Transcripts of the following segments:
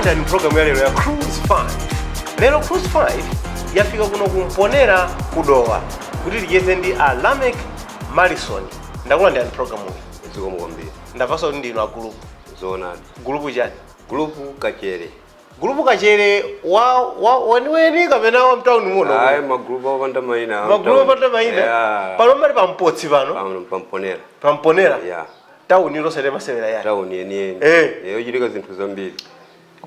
Takulandirani programu ya lero ya Cruise 5. Lero Cruise 5 yafika kuno kumponera kudowa kuti ticheze ndi a Lamek Malison. Ndakulandirani programu iyi. Zikomo kwambiri. Ndamvanso kuti ndinu a gulupu. Zoonadi. Gulupu chani? Gulupu Kachere. Gulupu Kachere wa wa weniweni kapena wa mtawuni muno? Ayi, magulupu opanda mayina. Magulupu opanda mayina. Yeah. Pano mali pampotsi pano. Pamponera. Pamponera. Yeah. Tawuni lonse masewera yani. Tawuni yeniyeni. Yochitika zinthu zambiri.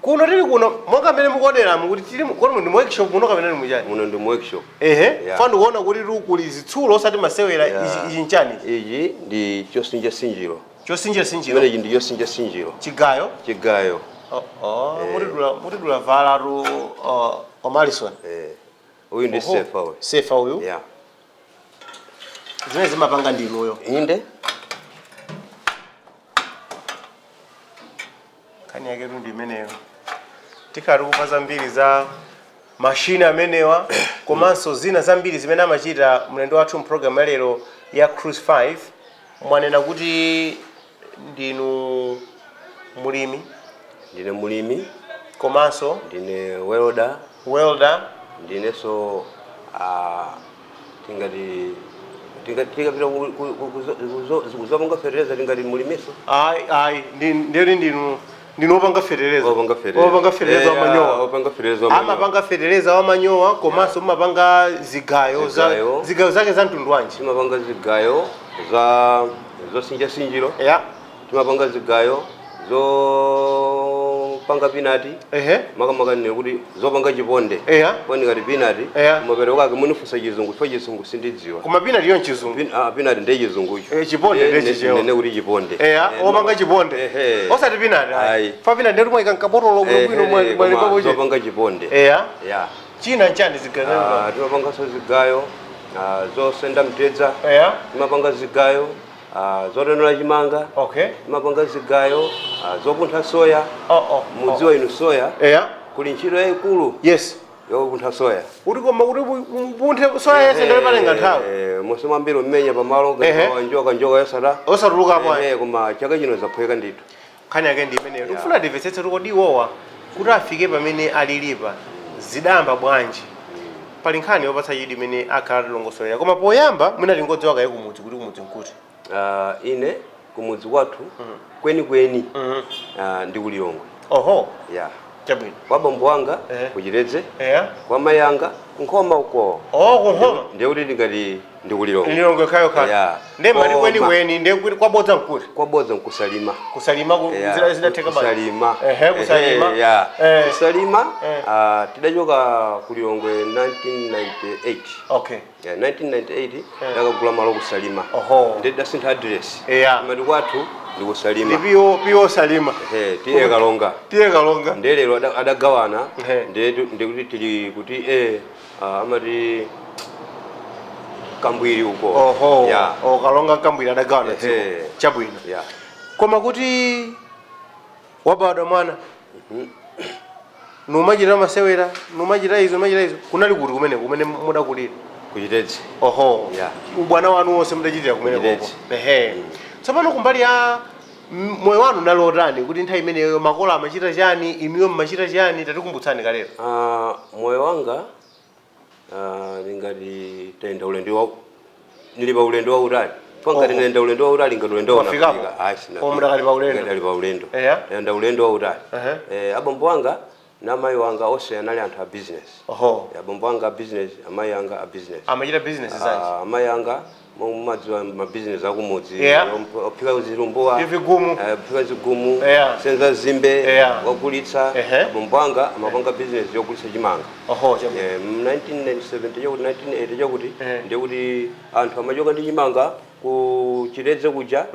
Kuno tili kuno monga mmene mukuoneramu kuti tili kodi ndi workshop muno kapena ndi muchani? Muno ndi workshop. Ehe. Yeah. Fana ndikuona kuti kuli zitsulo osati masewera. Ichi nchani? Ichi ndi chosinja sinjiro. Chosinja sinjiro. Chimenechi ndi chosinja sinjiro. Chigayo. Chigayo. Oh, mutidula vala tu o Malison. Uyu ndi sefa uyu. Sefa uyu. Yeah. Zimene zimapanga ndi inuyo. Inde. Nkhani yake tu ndi imeneyo. Tikhala tikupa zambiri za mashini amenewa komanso zina zambiri zimene amachita mlendo wathu mpulogalamu ya lero ya Cruise 5. Mwanena kuti ndinu mulimi. Ndine mulimi. Komanso ndine welder. Welder. Ndinenso tingati tikapita kuzapanga fetereza tingati mulimiso. Ayi ayi, ndiyoti ndinu opanga fetereza. Opanga fetereza. Opanga fetereza wamanyowa. Opanga fetereza wamanyowa. Amapanga fetereza wamanyowa komanso mumapanga zigayo za Zigayo. zigayo zake za mtundu wanji? Timapanga zigayo za zosinja sinjiro. Yeah. Timapanga zigayo zopanga pinati. Ehe. Makamaka nene kuti zopanga chiponde. Eya. Poni ngati pinati. Eya. Mapereko ake munifunsa chizungu chifukwa chizungu sindidziwa. Koma pinati yo nchizungu. Pinati ndiye chizungucho. Chiponde ndiye chichewa. Nene kuti chiponde. Eya, opanga chiponde. Ehe. Osati pinati. Ayi. Fa pinati ndiye mwayika nkabotolo bwino mwalipapo. Zopanga chiponde. Eya. Ya. China nchani zigayo? Timapanganso zigayo zosenda mtedza. Eya. Timapanga zigayo zotenola chimanga. Okay. Timapanga zigayo zopuntha soya. Oh. Mudziwa inu soya. Eya. Kuli ntchito yayikulu. Yes. Yopuntha soya. Kuti koma kuti mupunthe soya yese ndale palenga nthawi. Monse mwambiri mmenya pamalo njoka njoka yosata. Osatulukapo ayi. Koma chaka chino zaphweka ndithu. Nkhani yake ndi imeneyo. Tikufuna timvetsetse kuti iwowa kuti afike pamene alilipa zidayamba bwanji. Pali nkhani yopatsa chidwi imene akhala atilongosolera. Koma poyamba mwina tingodziwa kaye kumudzi kuti kumudzi nkuti. Ine kumudzi kwathu kwenikweni ndi kulilongwe. Oho. Yeah. Chabwino. Kwa bambo wanga kuchiredze. Yeah. Kwa mayi anga kunkhoma uko. Oh, kunkhoma. Ndiye kuti ndingati ndi kulilongwe. Lilongwe khayo khayo. Yeah. Ndiye mali kwenikweni ndiye kuti kwabodza nkuti. Kwabodza nkusalima. Kusalima Yeah. zidatheka bwanji. Kusalima. Ehe, kusalima. Yeah. Kusalima tidachoka kulilongwe 1998. Okay. Yeah, 1998 ndakagula malo kusalima. Oho. Ndiye tidasintha address. Yeah. Mati kwathu ndi kusalima. Ndi piyo salima. Tiye kalonga. Tiye kalonga. Ndiye lero adagawana. Ndiye kuti tili kuti amati kambwiri uko. Oho. Yeah. O kalonga kambwiri adagawana dziko. Chabwino. Yeah. Koma kuti wabadwa mwana. Numachita masewera, numachita izo, numachita izo. Kunali kuti kumene mudakulira? Kuchitedze. Oho. Yeah. Ubwana wanu wonse mudachitira kumene koko. Kuchitedze. Ehe. Tsopano kumbali ya moyo wanu unali otani kuti nthawi imeneyo makolo amachita chani, inuyo mmachita chani, tatikumbutsani kalero. Moyo wanga ndingati tayenda ulendo wa nili pa ulendo wautali. Pangati ndayenda ulendo wautali ngati ulendo Wafikapo? unafika. Ayi, sinafika. Oh, mudakali pa ulendo. Ngati ali pa ulendo. Eya. Ndayenda ulendo wautali. Ehe. Abambo anga na amayi wanga onse anali anthu a business. Oho. Abambo anga a business, amayi anga a business. Amachita business zanji? Amayi anga mumadziwa ma business akumudzi. Yeah. Ophika zilumbuwa. Vigumu. Ophika zigumu. Yeah. Senza zimbe. Yeah. Wagulitsa. Ehe. Abambo anga amapanga business yogulitsa chimanga. Oho, chabwino. 1970 chakuti 1980 chakuti ndiye kuti anthu amachoka ndi chimanga ku Chiredze kuja,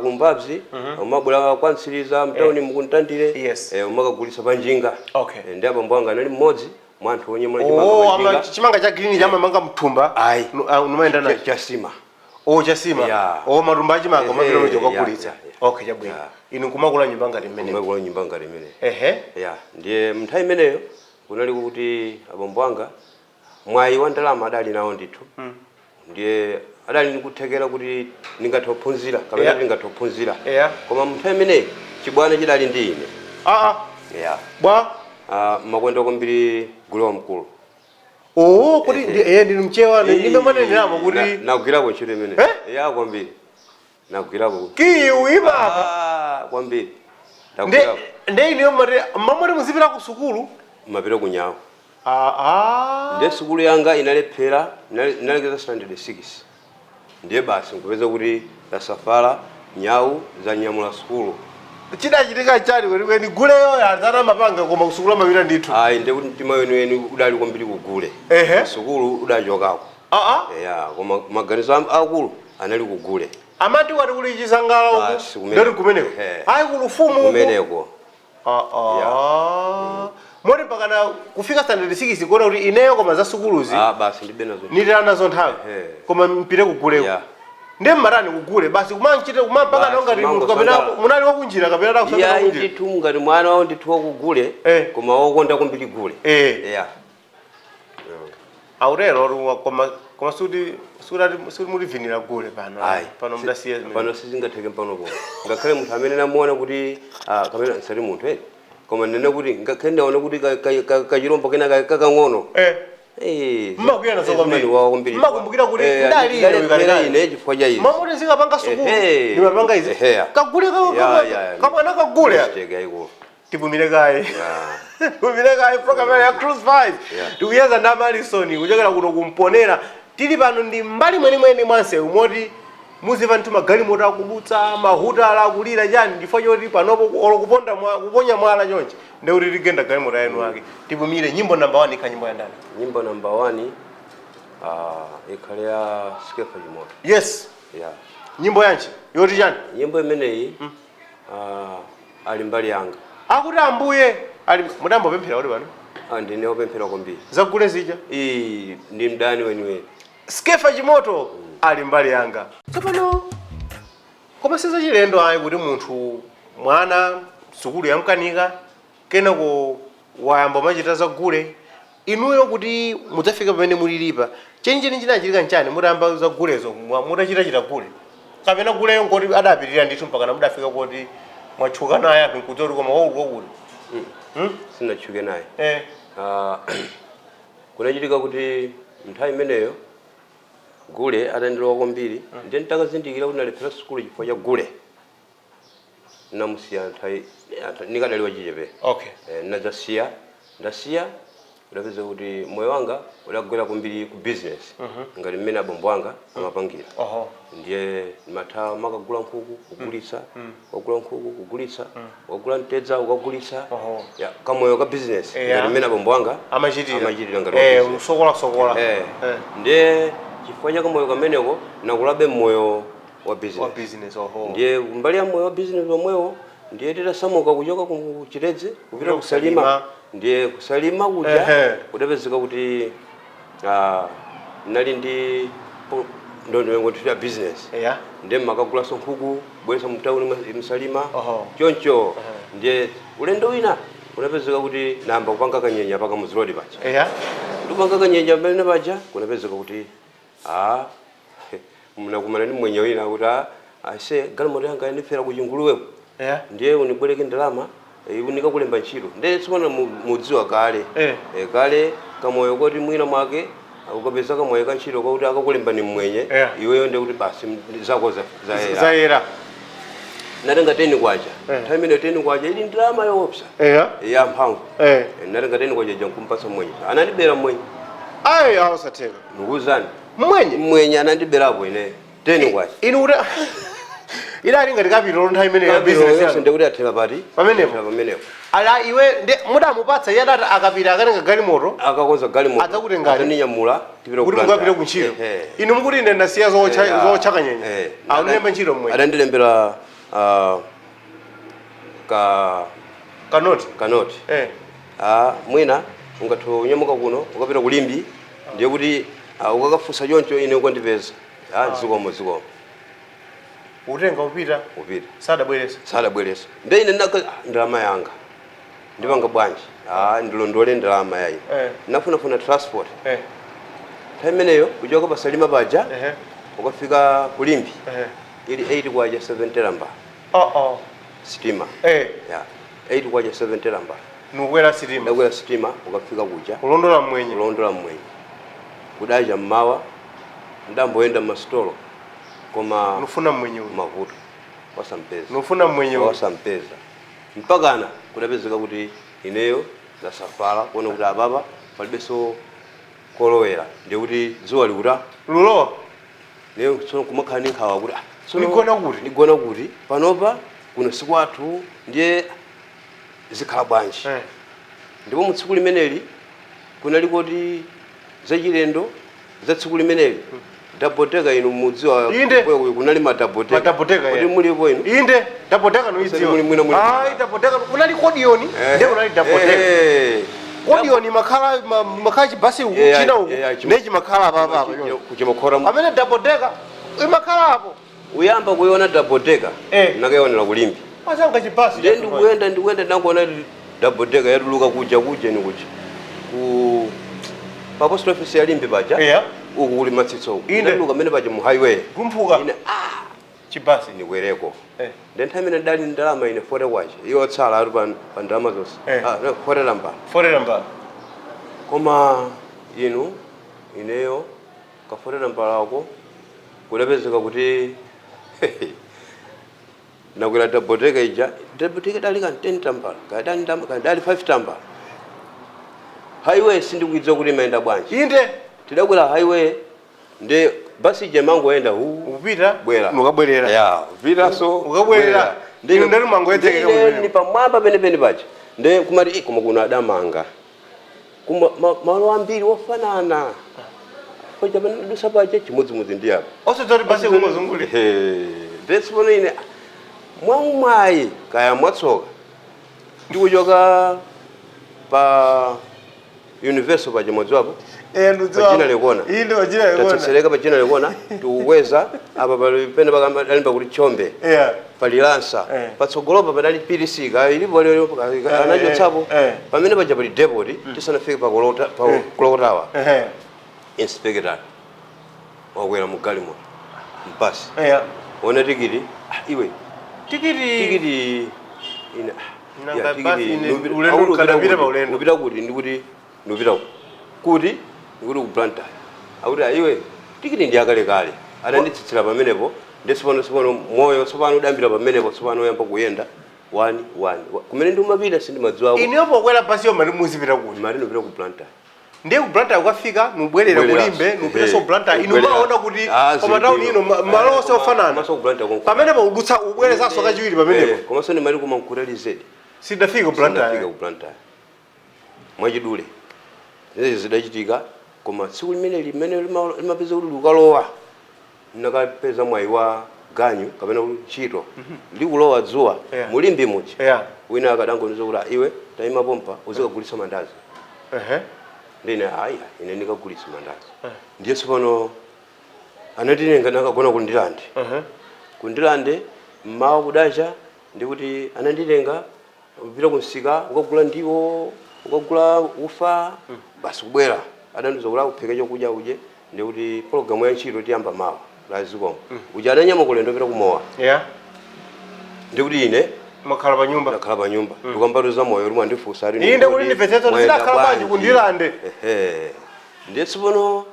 kumbabzi, umabwera kwa Ntsiriza mtawuni mukuntandire. Yes. Umakagulitsa pa njinga. Okay. Ndi abambo anga anali mmodzi mwa anthu onyamula chimanga Oh, pa njinga. chimanga cha green chamamanga mthumba. Ayi. Numayenda nacho. Chasima. Oh, chasima. Yeah. Oh, matumba achimanga umapita Yeah, ukagulitsa. yeah, yeah. Okay, chabwino. Yeah. Inu kumakula nyumba ngati mmene. Kumakula nyumba ngati mmene. Ehe. Yeah, ndiye nthawi imeneyo kunali kuti abambo anga mwayi wa ndalama adali nawo ndithu. Ndiye adali ndikuthekera kuti ndingathe kuphunzira kapena Yeah. ndingathe kuphunzira. Yeah. Koma nthawi imeneyi chibwana chidali ndi ine. Yeah. Bwa. Makwenda kwambiri gulu wa mkulu. Oo, kuti ndinu mchewa ndimemaneneramo kuti Nagwirako ntchito imene. Eh? Ya, kwambiri nagwirako. Kiyi ibaba. Ah, kwambiri. Nde Ndagwirako. nde iniyo mati mamoti muzipita ku sukulu? Mapita kunyawo. Ah, ah. Ndiye sukulu yanga inalephera, inalekeza standard 6. Ndiye basi nkupeza kuti ndasafala nyawu zanyamula sukulu. Chidachitika chani kwenikweni? Guleyo anzana mapanga, koma kusukulu amapita ndithu. Ayi, ndiye kuti mtima weniweni udali kwambiri kugule. Sukulu udachokako. Aa. Ya, koma maganizo akulu anali kugule. Amati wati kuli chisangala uku. Basi, kumeneko. Ndoti kumeneko. Ehe. Ayi, kulufumu uku. Kumeneko. Ah, moti pakana kufika standard 6 kuona kuti ineyo koma za sukuluzi Ah, basi ndibe nazo. nitera nazo nthawi. Ehe. Koma mpite kuguleko. Ndiye mmatani kugule? Basi kumanchite kumampaka Basi, nongati munthu mango kapena sangala. munali wakunjira kapena takusangala Iya, kunjira? ndithu ngati mwana wawo ndithu wakugule. Koma wokonda kwambiri gule. Ya. Autero koma suti suti mulivinira gule pano? Ayi. Pano mudasiya zimene. Pano sizingatheke panopo. Ngakhale munthu amene namuona kuti kapena nsati munthu koma ndine kuti ngakhale ndaona kuti kachirombo kena kakang'ono. Mmakwiya nazo kwambiri. Zimandiwawa kwambiri. Mmakumbukira kuti ndali ine ndalephera uyikalekale. ine chifukwa cha izi. Mamoti zikapanga sukulu ndimapanga izi. Kagule kamwana kagule. Mistake yayikulu. Tipumire kaye. Tipumire kaye. Program ya Cruise 5 tikuyeza ndi Amalison kuchokera kuno kumponera. Tili pano ndi mbali mwenimweni mwansewu moti muzimva nthu magalimoto akudutsa, mahuta ala akulira chani, chifukwa choti panopo olo kuponda kuponya mwala chonchi ndekuti tigenda galimoto yanu ake. Tipumire. Nyimbo namba 1 ikha nyimbo ya ndani? Nyimbo namba 1 ikhale ya Skefa Chimoto. Yes. Yeah. Nyimbo yanji? Yoti chani? Nyimbo imeneyi ali mbali yanga. Akuti ambuye ali mudambopemphera kuti pano? Ndine wopemphera kwambiri. Zagule zija. Iyi ndi mdani weniweni. Skefa Chimoto, ali mbali yanga. Tsopano koma sizachilendo ayi kuti munthu mwana sukulu yamkanika, kenako wayamba machita zagule. Inuyo kuti mudzafika pamene mulilipa, chenicheni chinachitika nchani mutayamba zagulezo? Mutachitachita gule kapena guleyo nkoti adapitirira ndithu mpakana mudafika kuti mwatchuka naye api nkudziwa kuti koma wakuti wakuti? Sinatchuke naye. Kunachitika kuti nthawi imeneyo gule atandilowa kwambiri. Ndiye nditakazindikira kuti ndalephera sukulu chifukwa cha gule, namusiya nthawi nikadaliwa chichepere. Nadzasiya, ndasiya, udapeza kuti moyo wanga udagwera kwambiri ku business ngati mmene abambo anga amapangira. Ndiye matha makagula nkhuku kugulitsa, ukagula nkhuku kugulitsa, ukagula mtedza ukagulitsa. Ya, kamoyo ka business ngati mmene abambo anga amachitira. Amachitira ngati wa business. Kusokola sokola. Ndiye chifukwa cha kamoyo kameneko nakulabe moyo wa business. Wa business, oho. Ndiye mbali ya moyo wa business omwewo, ndiye titasamuka kuchoka ku Chitedze kupita ku kusalima. Salima. Ndiye kusalima kuja kudapezeka kuti nali ndi ndondomeko ya business. Ndiye makagulaso nkhuku kubweresa mtawuni msalima. Choncho ndiye ulendo wina kunapezeka kuti namba kupanga kanyenya paka muzilodi paja. Ndikupanga kanyenya pamene paja kunapezeka kuti mnakumana ndi mwenye wina kuti ase galimoto yanga yandifera kuchinguluweko. Ndiye unibwereke ndalama, unikakulemba ntchito. Ndiye tsopano mudziwa kale. Kale kamoyo koti mwina mwake ukapeza kamoyo ka ntchito kakuti akakulemba ni mwenye. Iweyo ndiye kuti basi zako zayera. Zayera. Natenga 10 kwacha. Nthawi imene 10 kwacha ili ndalama yoopsa ya mphamvu. Natenga 10 kwacha jankumpasa mwenye, anandibera mwenye. Ayi, awusatheka. Ndikuwuzani. Mwenye? Mwenye anandiberapo ine 10 kwacha. Inu kuti idali ngati kapitolo nthawi imene ya business yanu. Ndikuti athera pati? Pamenepo. Athera pamenepo. Ala iwe, ndi mudamupatsa iye adati akapita akatenga galimoto. Akakonza galimoto. Adzakutengani. Adzandinyamula tipita kuti mukapite kuntchito. Inu mukuti ine ndasiya zootcha zootcha kanyenya, akundilemba ntchito mmwenye. Adandilembera ka kanoti. Kanoti. Mwina ungathe unyamuka kuno ukapita kulimbi, ndiye kuti ukakafunsa choncho ine ukandipeza. Zikomo, zikomo. Utenga upita. Upita. Sadabweresa? Sadabweresa. Ndiye ine ndalama yanga ndipanga bwanji? Ndilondole ndalama yayi. Nafunafuna transport. Nthawi imeneyo kuchoka pasalima paja ukafika kulimbi ili 8 kwacha 70 lamba. Oh oh. Sitima. Ya. 8 kwacha 70 tambala. Nukwera sitima. Ndakwera sitima ukafika kuja. Kulondola mwenye. Kulondola mwenye. Kudacha mmawa ndamboyenda mmasitolo koma nufuna mwenye uyu. Mavuto wasampeza. Nufuna mwenye uyu. Wasampeza mpakana kudapezeka kuti ineyo ndasafala kuona kuti apapa palibenso kolowera, ndikuti dzuwa likuta lulowa. Neyo tsono kumakhala ndi nkhawa kuti tsono Nigona kuti? Nigona kuti panopa kuno sikwathu, ndiye zikhala bwanji? Ndipo mu tsiku limeneli kunali kuti zachilendo za tsiku limeneli, double decker, inu mudziwa. Inde. Kunali ma double decker. Ma double decker, Kuti yeah. mulipo inu? Inde, double decker nuidziwa. Muli Ayi, double decker kunali Kodion, ndiye kunali double decker. Kodion makhala makhala chibasi uku, china uku, ndiye chimakhala apa apa. Kuchimakhora. Amene double decker imakhala apo. Uyamba kuiona double decker nakayionera kulimbi. Masanga chibasi. Ndiye ndikuyenda ndangoona double decker yatuluka kuja kuja ni kuja ku pa post office ya Limbe paja. Uku kuli matsitso uku. Ndatuluka mene paja mu highway. Kumphuka. Ine Chibasi. Ndikwereko. Ndi nthawi imene ndali ndalama ine 40 kwacha iwo tsala ali pa ndalama zonse. Ah, no, 40 lamba. 40 lamba. Koma inu ineyo ka 40 lamba lako kudapezeka kuti nakwera double decker ija. Double decker dali ka 10 tambala, kadali ndamba, kadali 5 tambala. Highway sindikuidziwa kuti imayenda bwanji. Tidakwera highway ndi basi ija imangoyenda hu. Upita. Bwera. Nukabwerera. Ya, upita so. Ukabwerera. Inu ndani mwangoyedzekera kumene. Ndi pamwamba penepene paja, ndi kumati koma kuno adamanga kuma malo ambiri wofanana paja panadusa paja chimodzimodzi ndi apa. Osadzati basi kumazungulira. Ndetsipano ine mwamwayi kaya mwatsoka ndikuchoka pa Universal paja, mwadziwapo? Ndudziwa. Pachina Lekona. Inde, pachina Lekona. Tatsetsereka pachina Lekona, tikukweza apa pali pene pakalimba kuti Chombe. Pali Lansa. Patsogolopa padali PTC ka ilipo lero anachotsapo. Pamene paja pali depot tisanafike pa pa Clock Tower. Inspector wakwera mu galimoto mpasi ona tikiti, "Ah, iwe." Tikiti. Tikiti ine Nanga ya, basi tikiti, ine ulendo akuti upita ukadapita kuti, pa ulendo. Upita kuti? Ndikuti ndupita kuti, ndikuti ku Blantyre. Akuti, "Ah, iwe, tikiti ndi akalekale." Ananditsitsira pamenepo. Ndi tsopano tsopano moyo tsopano udambira pamenepo, tsopano uyamba kuyenda one one kumene ndimapita sindimadziwako. Ineyo pokwera basi yo mali muzipita kuti? Mali ndipita ku Blantyre. Ndiye ku Blantyre ukafika nubwerera Kubwerera. kulimbe nupitaso Blantyre. Inu Kubwerera. maona kuti Ah, koma tawuni ino malo onse ofanana. Komanso ku Blantyre konko. Pamenepo udutsa ubwerezanso kachiwiri pamenepo. Komanso ndimali kumankhula zedi. Sidafika ku Sinafika Blantyre. ku Blantyre. Mwachidule zizi zidachitika, koma tsiku limene limene limapeza kuti likalowa ndinakapeza mwayi wa ganyu kapena kuti ntchito likulowa dzuwa mulimbi muja. Wina akadangondiza kuti, "Ah, iwe, tayima pompa uzikagulitsa mandazi." Ndine, aya, ine ndikagulitsa mandazi. Ndiye tsopano anatitenga nakagona kundilande. Kundilande mmawa kudacha ndikuti ananditenga kupita kunsika ukagula ndiwo, ukagula ufa, basi kubwera adandiza kuti akuphika chakudya udye, ndikuti pologalamu ya ntchito tiyamba mawa lazikomo. Uja ananyama kulendo pita kumowa. Ndikuti ine Makhala pa nyumba. Ndakhala pa nyumba ndikambatuza moyo limwe andifunsa ati, Inde, kuti ndimvetsetsa kuti mwayenda zidakhala bwanji bwanji? kundilande. Ehe, ndiye tsopano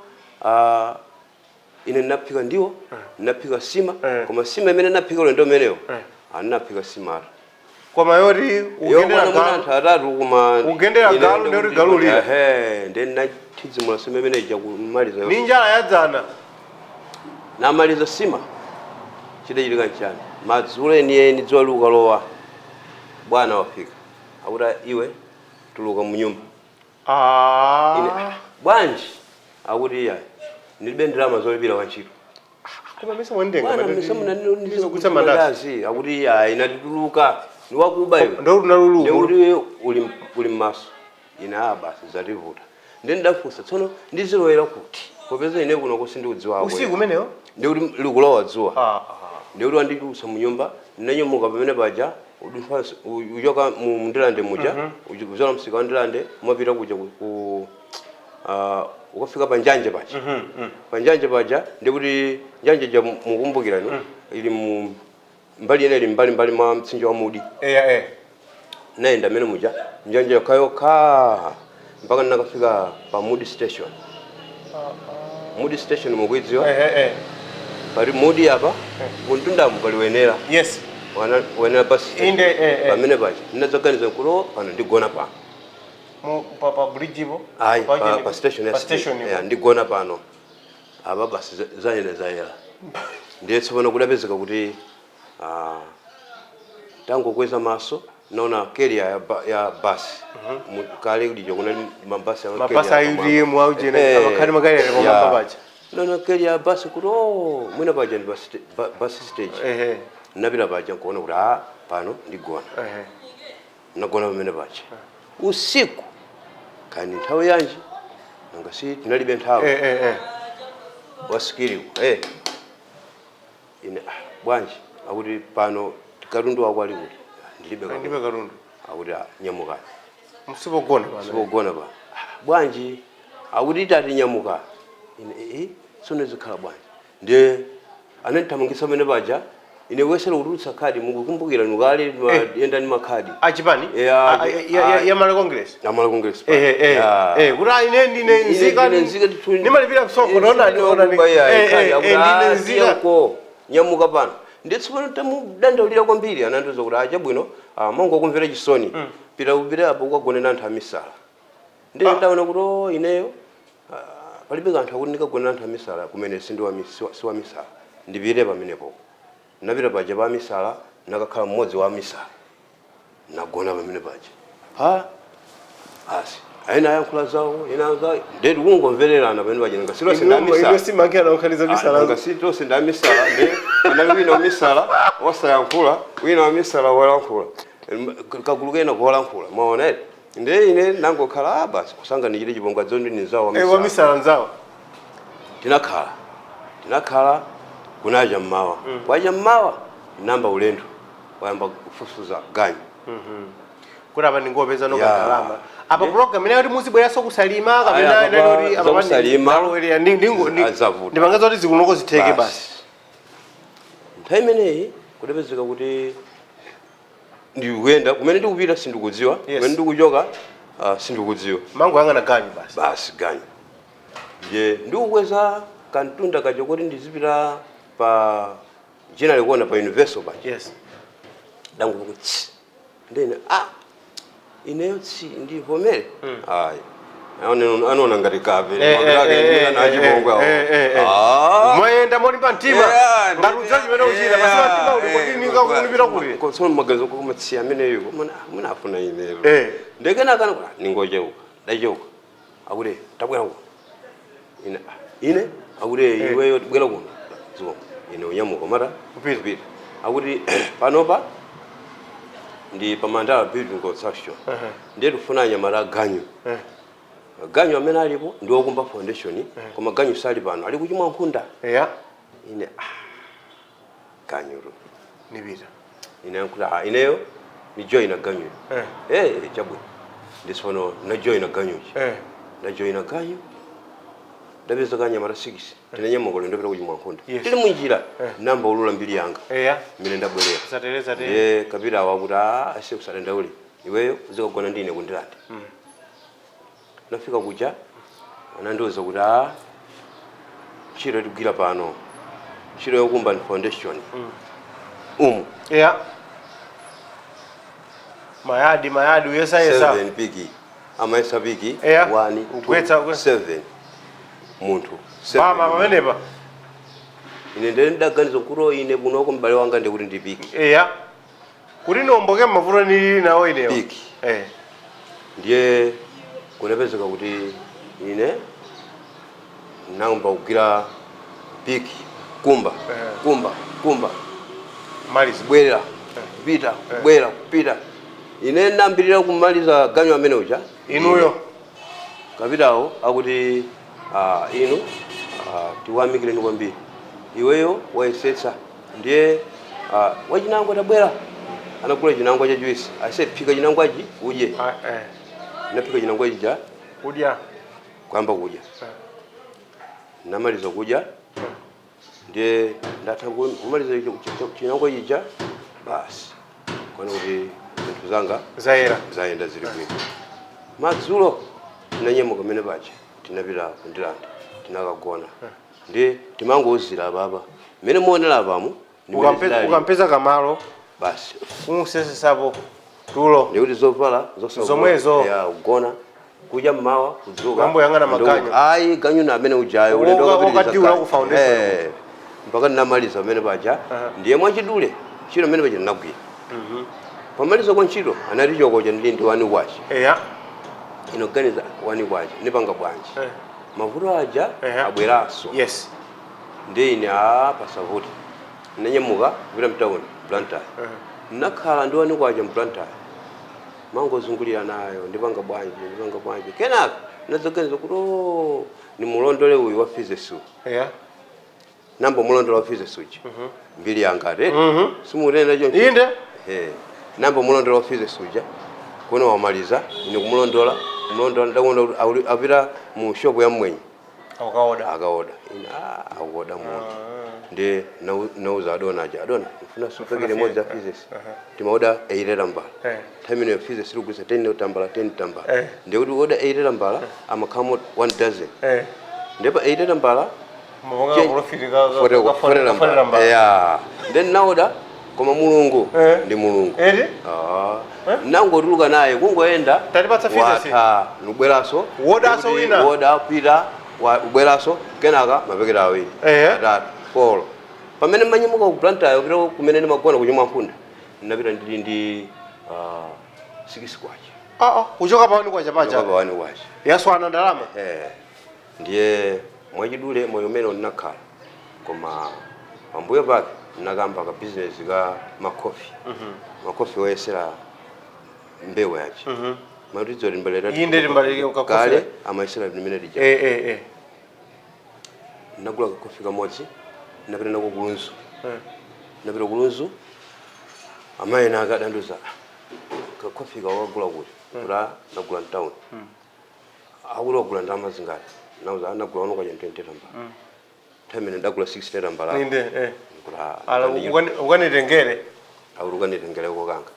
ine ndinaphika ndiwo, ndinaphika sima. Koma sima imene ndinaphika ulendo umenewo, andinaphika simatu. Koma yoti ugendera Yokwana galu. anthu atatu koma Ugendera ine galu, ndekuti galu lira. Ehe, ndiye ndinathidzimula sima imene ija kumaliza Ni yonse. njala yadzana. Namaliza sima, chidachitika nchani? Madzulo enieni dzuwa likukalowa, bwana wafika akuti, "Iwe, tuluka mu nyumba." Ine, "Bwanji?" Akuti, "Iya, ndilibe ndalama zolipira wantchito." Koma mese mwendenga. Bwana, Ndizogulitsa mandazi. mandazi. Akuti, "Iya, inatituluka niwakuba iwe." Ndikuti unaluluku. Ndikuti uli mmaso. Ine, "Ah, basi zativuta." Ndi ndafunsa tsono ndizilowera kuti popeza ine kuno kusindikudziwako? Usiku umenewo. Ndikuti likulowa dzuwa. Ndikuti wanditulutsa mu nyumba, ndinanyamuka pamene paja uchoka mu Ndilande muja, kuzola msika wa Ndilande umapita kuja ukafika pa njanje paja. Pa njanje paja ndikuti njanje ja mukumbukirani ili mu mbali ina ili mbali mbali mwa mtsinje wa Mudi. Eya, eh. Nayenda amene muja, njanja yokhayokha, mpaka ndinakafika pa Moody Station. Moody Station mukuidziwa? Eh. Pali Moody apa, kuntundamu pali Wenera. Yes. Wenera bus station. Inde, eh. Pamene paja ndinadzaganiza kuti, "Oh, pano ndigona pano." Pa bridge ipo? Ayi, pa station ya pa station ipo. Yeah, ndigona pano apa basi, zayenda zayera. Ndiye tsopano kudapezeka kuti tangokweza maso naona keria ya basi. Kale lijo kunali mabasi. Mabasi a UTM aujene, amakhali makalere pamwamba paja. Naona keria ya basi kuti, oh, mwina paja ndi bus stage. Napita paja nkuona kuti, ah, pano ndigona. Nagona pamene paja usiku, kani nthawi yanji, nanga si tinalibe nthawi. Wasikiriku, ine, "Ah, bwanji?" Akuti, "Pano katundu wako ali kuti?" "Ah, ndilibe katundu." Ndibe katundu. Akuti, "Ah, nyamukani." Msipogona pano. Sipogona pano. "Ah, bwanji?" Akuti, "Tati nyamuka." Ine, "Tsono zikhala bwanji?" Ndiye anandithamangitsa pamene paja. Ine kuyesera kutulutsa khadi, mukukumbukira nukale yenda ndi makhadi. Achipani? Yeah. Ya Malawi Congress. Amala Congress. Eh, kuti ine ndine nzika. Ine nzika ndithu. Nimalipira msonkho, naona naona ndine nzika. Ko nyamuka pano. Ndiye tsopano tamudandaulira kwambiri, anandiuza kuti, "Achabwino, mongo kumvera chisoni, pita kupita apo ukagone anthu amisala." Ndiye ndaona kuti, oh, ineyo palibe kanthu akuti ndikagone anthu amisala kumene siwa misala, ndipite pamenepo. Napita paja pa misala, nakakhala mmodzi wa misala, nagona pamene paja. Ha, asi aina ayankhula zawo, ena zawo, ndeti kungomvererana pamene paja, nanga silonse Ino ndamisala. simankhira naokhaniza misala. Nanga si tonse ndamisala? Ndi anali wina wamisala osayankhula, wina wamisala wolankhula, kagulu kena kolankhula, mwaona ere? Ndiye ine nangokhala, ah, basi, kusanga ndichite chipongwe dzondi ninzawo. Wa misala nzawo. Tinakhala kunacha mmawa. Kwacha mmawa namba ulendo wayamba kufufuza ganyu. Kuti apa ndingopeza no Ya. kandalama apa. Program inayo kuti muzibweranso kusalima kapena Aya, inali kuti apa apa zakusalima, ndalowelera azavuta. Ndipanga zoti zikunoko zitheke basi. Nthawi imeneyi kudapezeka kuti ndikuyenda, kumene ndikupita sindikudziwa, kumene ndikuchoka sindikudziwa. Mangoyang'ana ganyu basi. Basi, ganyu. Nje ndikukweza kantunda kaja kuti ndizipita pa jina likuona pa Universal paja. Dangu kuti tsi, ndene, ah, ineyo tsi, ndivomere ayi, anaona ngati kape nachipongwe awo. Mwayenda molimba mtima ngati udziwa chimene uchita, basi mtima uli kuti ningakunipita kuti. Tsono maganizo kumatsiya ameneyo, mwina afuna ineyo. Ndekenakana kuti ningocheuka, ndacheuka, akuti, "Tabwera kuno." Ine, "Ah, ine?" Akuti, "Iweyo, bwera kuno." Ziko ine unyamuka mata. Kupita. Kupita. Akuti, "Panopa ndi pamandala Building Construction, ndiye tifuna anyamata aganyu. Ganyu amene alipo ndi wokumba foundation, koma ganyu sali pano, ali kuchimwa nkhunda." Ine, "Ah, ganyuro." Nipita. Ine nkuti, "Ah, ineyo nijoyina ganyuyo." "Eh, chabwino." Ndisono najoyina ganyuchi. Ndajoyina ganyu, ndapeza kanyamata 6, tinanyamuka ulendo ndapita kuchimwa nkhunda. Tili munjira namba ulula mbiri yanga mmene ndabwerera. Satere satere. Ndiye kapitawo akuti, "Ah, ase, usadandaule, iweyo uzikagona ndine kundilande." Nafika kuja anandiuza kuti, "Ah, ntchito tikugwira pano, ntchito yokumba ni foundation umu." Mayadi mayadi uyesayesa. 7 piki, amayesa piki. 1. Kugwetsa, 7 munthu seven. Mama pamenepa. Ine ndiye ndaganiza kuti ine kunoko m'bale wanga ndikuti ndi piki. Kuti niomboke mavuto nilili nawo inewo. Piki. Ndiye kunapezeka kuti ine namba kugwira piki, kumba, kumba, kumba. Maliza. Kubwerera, kupita, kubwera, kupita. Ine nambirira kumaliza ganyu amene uja. Inuyo. Kapitawo akuti, "Ah, inu, tiwamikireni kwambiri, iweyo wayesetsa." Ndiye wachinangwa tabwera, anagula chinangwa cha juice, ase, "Phika chinangwachi udye." Ah, eh. Naphika chinangwa chija. Kudya. Kuyamba kudya. Namaliza kudya, ndiye ndatha kumaliza chinangwa chija basi, kwana kuti zinthu Zinthu zanga Zayera. Zayenda, zili bwino. Madzulo tinanyamuka mene paja, tinapita kundilanda, tinakagona. Ndi timangozira baba mmene muonera apamu ndi mmene zinali. Ukampeza kamalo Basi. Kumusesesapo tulo. Ndikuti zovala zosavula. Zomwezo. Ya, kugona, kudya mmawa, kudzuka. Mamboyang'ana maganyu. Ayi, ganyu na amene ujayo ulendo wakapitiriza Wakadiula ganyu. ku foundation. Eh, mpaka ndinamaliza amene paja. Ndiye mwachidule, ntchito amene paja ndinagwira. Pamaliza kwa ntchito anati chokocha ndili ndi 1 kwacha. Inoganiza, 1 kwacha ndipanga bwanji? Mavuto aja abweranso. Ndi ine a pasavuti ndinanyamuka kupita mtawuni, Blantyre. Ndinakhala ndi 1 kwacha mBlantyre, mangozungulira nayo, ndipanga bwanji, ndipanga bwanji? Kenaka ndinadzaganiza kuti, "Oh, nimulondole uyu wa physics uyu." Nambo mulondola wa physics uja, mbiri yanga ate simutenda choncho. Inde. Eh, nambo mulondola wa physics uja kuona wamaliza, ine kumulondola, kumulondola, ndakuona kuti apita mu shop ya mwenye. Akaoda. Akaoda. Ine, ah, akuoda munthu. Ndi nauza adona aja, "Adona, ndifuna supekele imodzi ya physics." Timaoda 80 tambala. Nthawi imeneyo physics iligulitsa 10 tambala, 10 tambala. Ndikuti uoda 80 tambala amakhalamo 1 dozen. Ndipo 80 tambala Mapanga profit ka 40 tambala. Yeah, then naoda, koma Mulungu ndi Mulungu. Eti? Ah, nangotuluka naye kungoyenda. Tatipatsa physics. Watha, nubweranso. Wodanso wina. Woda pita ubweranso, kenaka mapekera awiri, atatu, four. Pamene manyamuka ku Blantyre kupita kumene ndimagona kuchimwa nkhunda, ndinapita ndili ndi 6 kwacha. Ah ah, kuchoka pa 1 kwacha paja. Kuchoka pa 1 kwacha. Yaswana ndalama. Eh, ndiye mwachidule moyo umene ndinakhala, koma pambuyo pake ndinakamba ka business ka makofi, makofi oyesera mbewu yachi. Matidzo timbalera. Inde, timbalere kakofi. Kale amayesera limene lija. Eh eh eh. Ndinagula kakofi kamodzi, ndinapita nako kulunzu. Ndinapita kulunzu, amayi naka adandiuza, "Kakofi kawagula kuti?" Kuti nagula mtown. Akuti, "Wagula ndalama zingati?" Nauza, "Anagula 1 kwacha 20 tambala." Nthawi imene ndagula 60 tambala. Inde eh. Nkuti, Ala ukanitengere. Akuti, "Ukanitengereko kanga."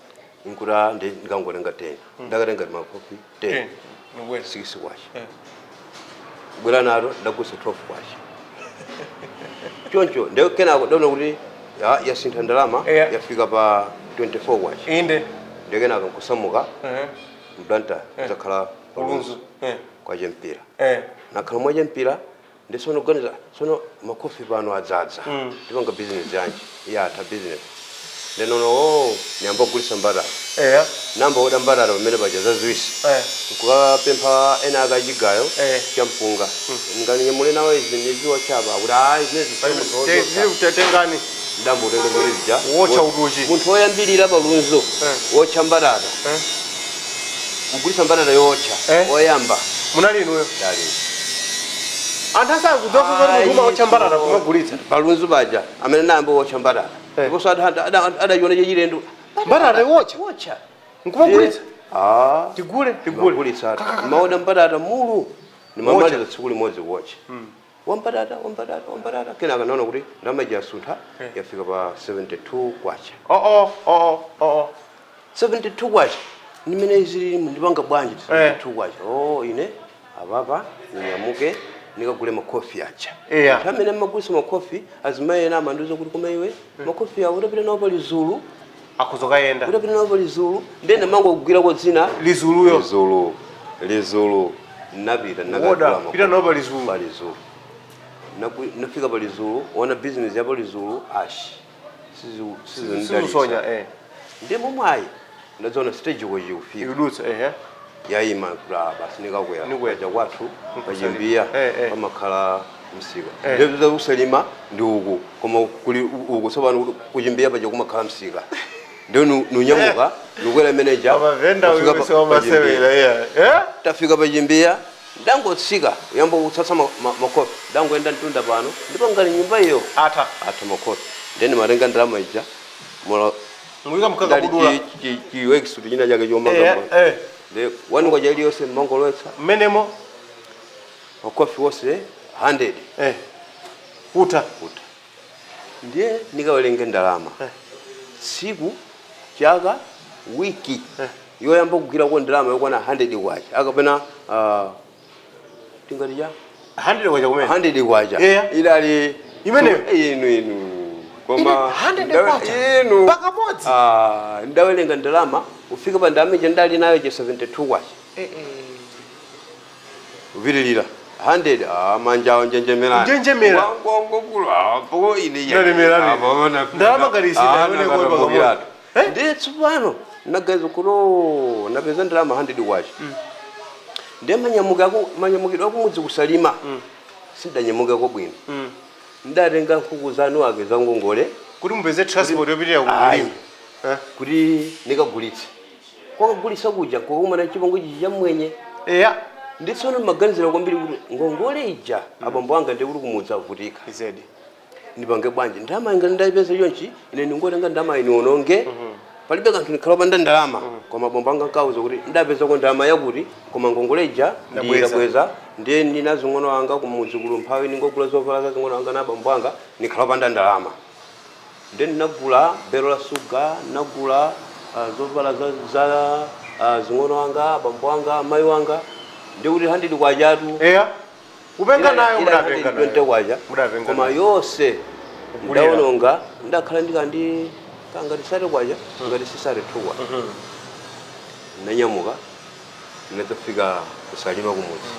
Nkuti, "Ah, ndi ndikangotenga 10." Ndakatenga makofi 10. 10. Nubwera. 6 kwacha. Bwera nato, ndagulitsa 12 kwacha choncho. Ndiyo kenako ndaona kuti yasintha ndalama. Yafika pa 24 kwacha. Ndiyo kenaka nkusamuka mBlantyre, zakhala Kulunzu. Kwachempira. Nakhala mwachempira. Ndisono kuganiza, sono makofi pano adzadza, ndipanga business yanji? Yatha business. Ndenono, o, niyamba kugulitsa mbatata. Namba oda mbatata pamene paja zaziwisi, nkukapempha ena akachigayo champunga, "Ngani nawo izi niziwa chapa?" Akuti, "Ayi, zinezi." Tengani. Ndambo utenga zimene zija. Wotcha utuchi. Munthu woyambirira palunzo wotcha mbatata, kugulitsa mbatata yotcha, woyamba Munali inuyo. Dali. Anthu asakudziwa kuti munthu umawotcha mbatata kumagulitsa. Palunzo paja amene nayamba wotcha mbatata, ndiponso adachiona chachilendo. Mbatata iwotcha? Wotcha. Nkumagulitsa. Ah. Tigule, tigule. Magulitsa maoda mbatata mulu, nimamaliza tsiku limodzi kuwotcha wambatata, wambatata, wambatata. Kenaka naona kuti ndalama ija yasuntha, yafika pa 72 kwacha. Oh oh oh oh oh. 72 kwacha nimene zili, ndipanga bwanji 72 kwacha? Oh, ine apapa ninyamuke nikagule makofi aja. Anthu amene amagulitsa makofi, azimayi ena amandiuza kuti, "Koma iwe, makofi awo utapita nawo pa Lizulu." Akuzokayenda. Utapita nawo pa Lizulu, ndene mangogwirako dzina. Lizuluyo. Lizulu, Lizulu. Napita. Woda pita nawo pa Lizulu. Pa Lizulu. Nafika pa Lizulu, ona business ya pa Lizulu ashi. Sizusonya eh. Ndi momwayi ndadziona stage koji kufika. Ikudutsa eh. Yayima kula, basi nikakwera. Nikwera. Paja kwathu pachimbiya pamakhala msika. Ndiye kusalima ndi uku, koma kuli uku tsopano kuchimbiya paja kumakhala msika. Ndiyo nunyamuka nukwera manager. Amavenda kufika uyu wamasewera yeah. Eh? Tafika pachimbiya, ndangotsika, yamba kutsatsa makofi, ndangoenda mtunda pano ndipo ngali nyumba iyo. Atha. Atha makofi. Ndeni matenga ndalama ija mola. Muyika mkakabudula. Chiwekisuti china chake chomanga. Ndi 1 kwacha iliyonse mmangolowetsa. Mmenemo. Makofi wonse 100. Kuta. Kuta. Ndiye nikawerenge ndalama, tsiku, chaka, Wiki yoyamba kugwirako ndalama yokwana 100 kwacha akapena tingati cha 100 kwacha kumene? 100 kwacha. Idali Imeneyo? Inu inu koma Ine 100 kwacha? Inu. Pakamodzi? Ah, ndawerenga ndalama ufika pa ndalama ija ndali nayo che 72 kwacha. Kupitirira 100, ah, manja awo njenjemera. Njenjemera. Wangongokula po ine. Ndalemera ine. Ndalama ngati isina, imene kuopa pakamodzi. Eh? Ndiye tsopano naganiza kuti oh, napeza ndalama 100 kwacha. Ndiye manyamukidwe akumudzi kusalima sindanyamukako bwino. Ndatenga nkhuku zanu ake za ngongole kuti mupeze transport yopitirira ku Ayi. kulima. Eh? Kuti nikagulitse. Kwakagulitsa kuja kwakumana chipongwe chichi cha mwenye. Nditsono maganizira kwambiri kuti ngongole ija abambo anga ndikuti kumudzi avutika. Izedi. Ndipange bwanji? Ndalama inga ndayipeza chonchi, ine ndingotenga ndalama ine ononge, palibe kanthu ndikhala opanda ndalama. Koma abambo anga nkauza kuti ndapezako ndalama yakuti, koma ngongole ija Ndabweza. ndiyabweza. Ndiye ndina zing'ono anga kumudzi kuli mphawi, ningogula zovala za zing'ono anga na abambo anga, ndikhala opanda ndalama. Ndiye ndinagula belo la suga, ndinagula zovala za zing'ono anga, abambo anga, amayi wanga. Ndikuti 100 kwachatu Eya, kupenga nayo. Mudapenga 20 nayo. kwacha. Mudapenga Koma nayo. yonse Kugulira. ndawononga, ndakhala ndikandi kangati sate kwacha, ngati sisate 2 kwacha. Ndanyamuka, ndinadzafika kusalima kumudzi.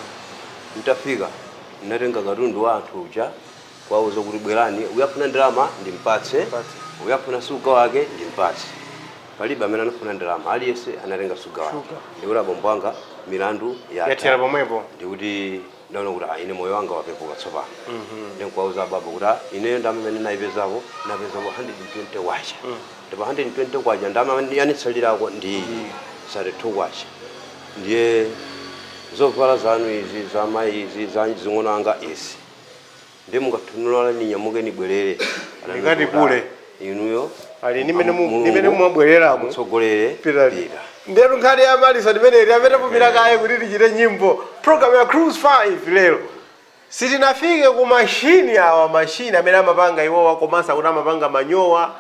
Ntafika ndinatenga katundu wa anthu uja, kwauza kuti bwerani, uyafuna ndalama ndimpatse, Mpatse. uyafuna suga wake ndimpatse. Palibe amene anafuna ndalama, aliyense anatenga suga wake. Suga. Ndikuti abambo anga milandu Yathera pomwepo. Ndikuti ndaona kuti ine moyo wanga wapepuka tsopano. Ndinkuwauza ababa kuti ineyo ndalama imene nayipezako, napezako 120 kwacha, ndipo 120 kwacha ndalama yanitsalirako ndi 32 kwacha. Ndiye zovala zanu izi, za mayi izi, za zing'ono anga izi, ndiye mungathunulala ninyamuke nibwerere. Ndingati kule. Inuyo Ali nimene mumabwereramo. Mutsogolere. Pitani. Pita. Ndetu nkhani ya Malison imeneyi amene pumira kaye kuti tichite nyimbo. Program ya Cruise 5 lero sitinafike ku mashini awa, mashini amene amapanga iwowa, komanso akuti amapanga manyowa.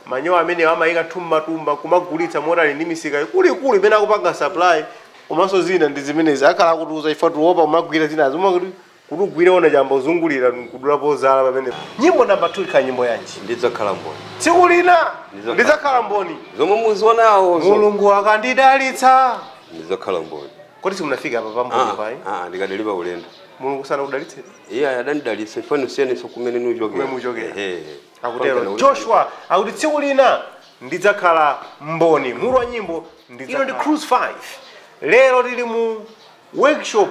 Manyowa amene amayika tummatumba kumagulitsa motali ndi misika ikuluikulu imene akupanga supply, komanso zina ndi zimenezi akhala akutiuza. Ifa tuopa kumagwira zinazo kuti ugwire ona chamba uzungulira kudulapo zala pamene. Nyimbo namba 2 ikhala nyimbo yanji? Ndidzakhala mboni. Tsiku lina Ndidzakhala- ndidzakhala mboni. Zomwe muzionawo. Mulungu akandidalitsa. Ndidzakhala mboni. Kodi simunafika apa pamboni pai? Ah, ndikadalipa ulendo. Mulungu sanakudalitse? Iye adandidalitsa ifani usiyanisa kumene nuchokera. Kumene muchokera. Ehe. Akutero. Pakana. Joshua akuti tsiku lina ndidzakhala mboni, mutu wa nyimbo ino ndi Cruise 5. Lero tili mu workshop.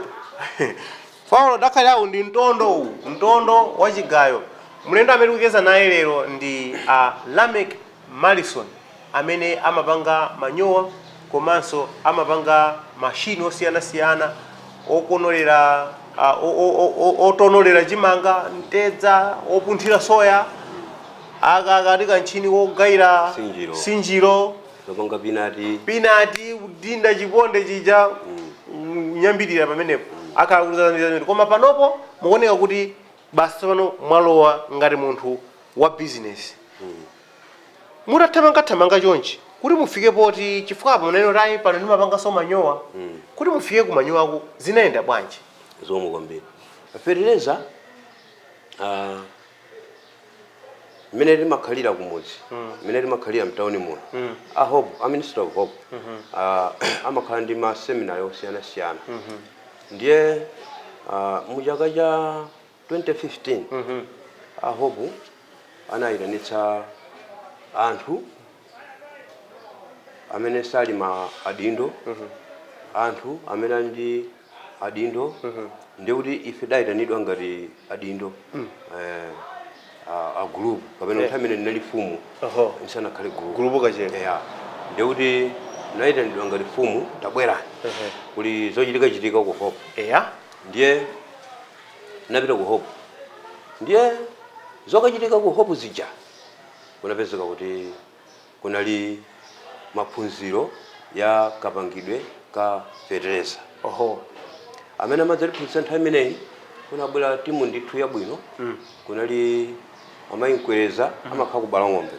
Paulo dakhalawu ndi mtondo uwu, mtondo wa chigayo. Mlendo amene tikucheza naye lero ndi a Lameck Malison amene amapanga manyowa komanso amapanga mashini osiyanasiyana okonolera otonolera chimanga, mtedza, opunthira soya, akakati kanchini kogayira Sinjiro. Sinjiro. Zopanga pinati. Pinati, kudinda chiponde chija, nyambirira pamenepo. Akhala kuti koma panopo mukuoneka kuti basi tsopano mwalowa ngati munthu wa business. Mutathamangathamanga chonchi kuti mufike poti, chifukwa apo munene tayi pano ndimapanganso manyowa, kuti mufike ku manyowako zinayenda bwanji? Zomwe kwambiri fetereza mmene timakhalira kumudzi, mmene timakhalira mtawuni muno, a Hope, a Minister of Hope, amakhala ndi ma seminar osiyanasiyana. Ndiye mu chaka cha 2015 a Hope anayitanitsa anthu amene sali ma adindo, anthu amene ali ndi adindo. Ndikuti ife dayitanidwa ngati adindo, a group kapena nthawi imene ndinali fumu nsanakhale group. Gulupu kachera. Yeah. Ndikuti nayitanidwa ngati fumu, tabwerani, kuli zochitika chitika ku Hope. Ndiye napita ku Hope. Ndiye zokachitika ku Hope zija kunapezeka kuti kunali maphunziro ya kapangidwe ka fetereza. Amene amadzatiphunzitsa nthawi imeneyi kunabwera timu ndithu yabwino. Kunali amayi Mkwereza, amakhala kubala ng'ombe,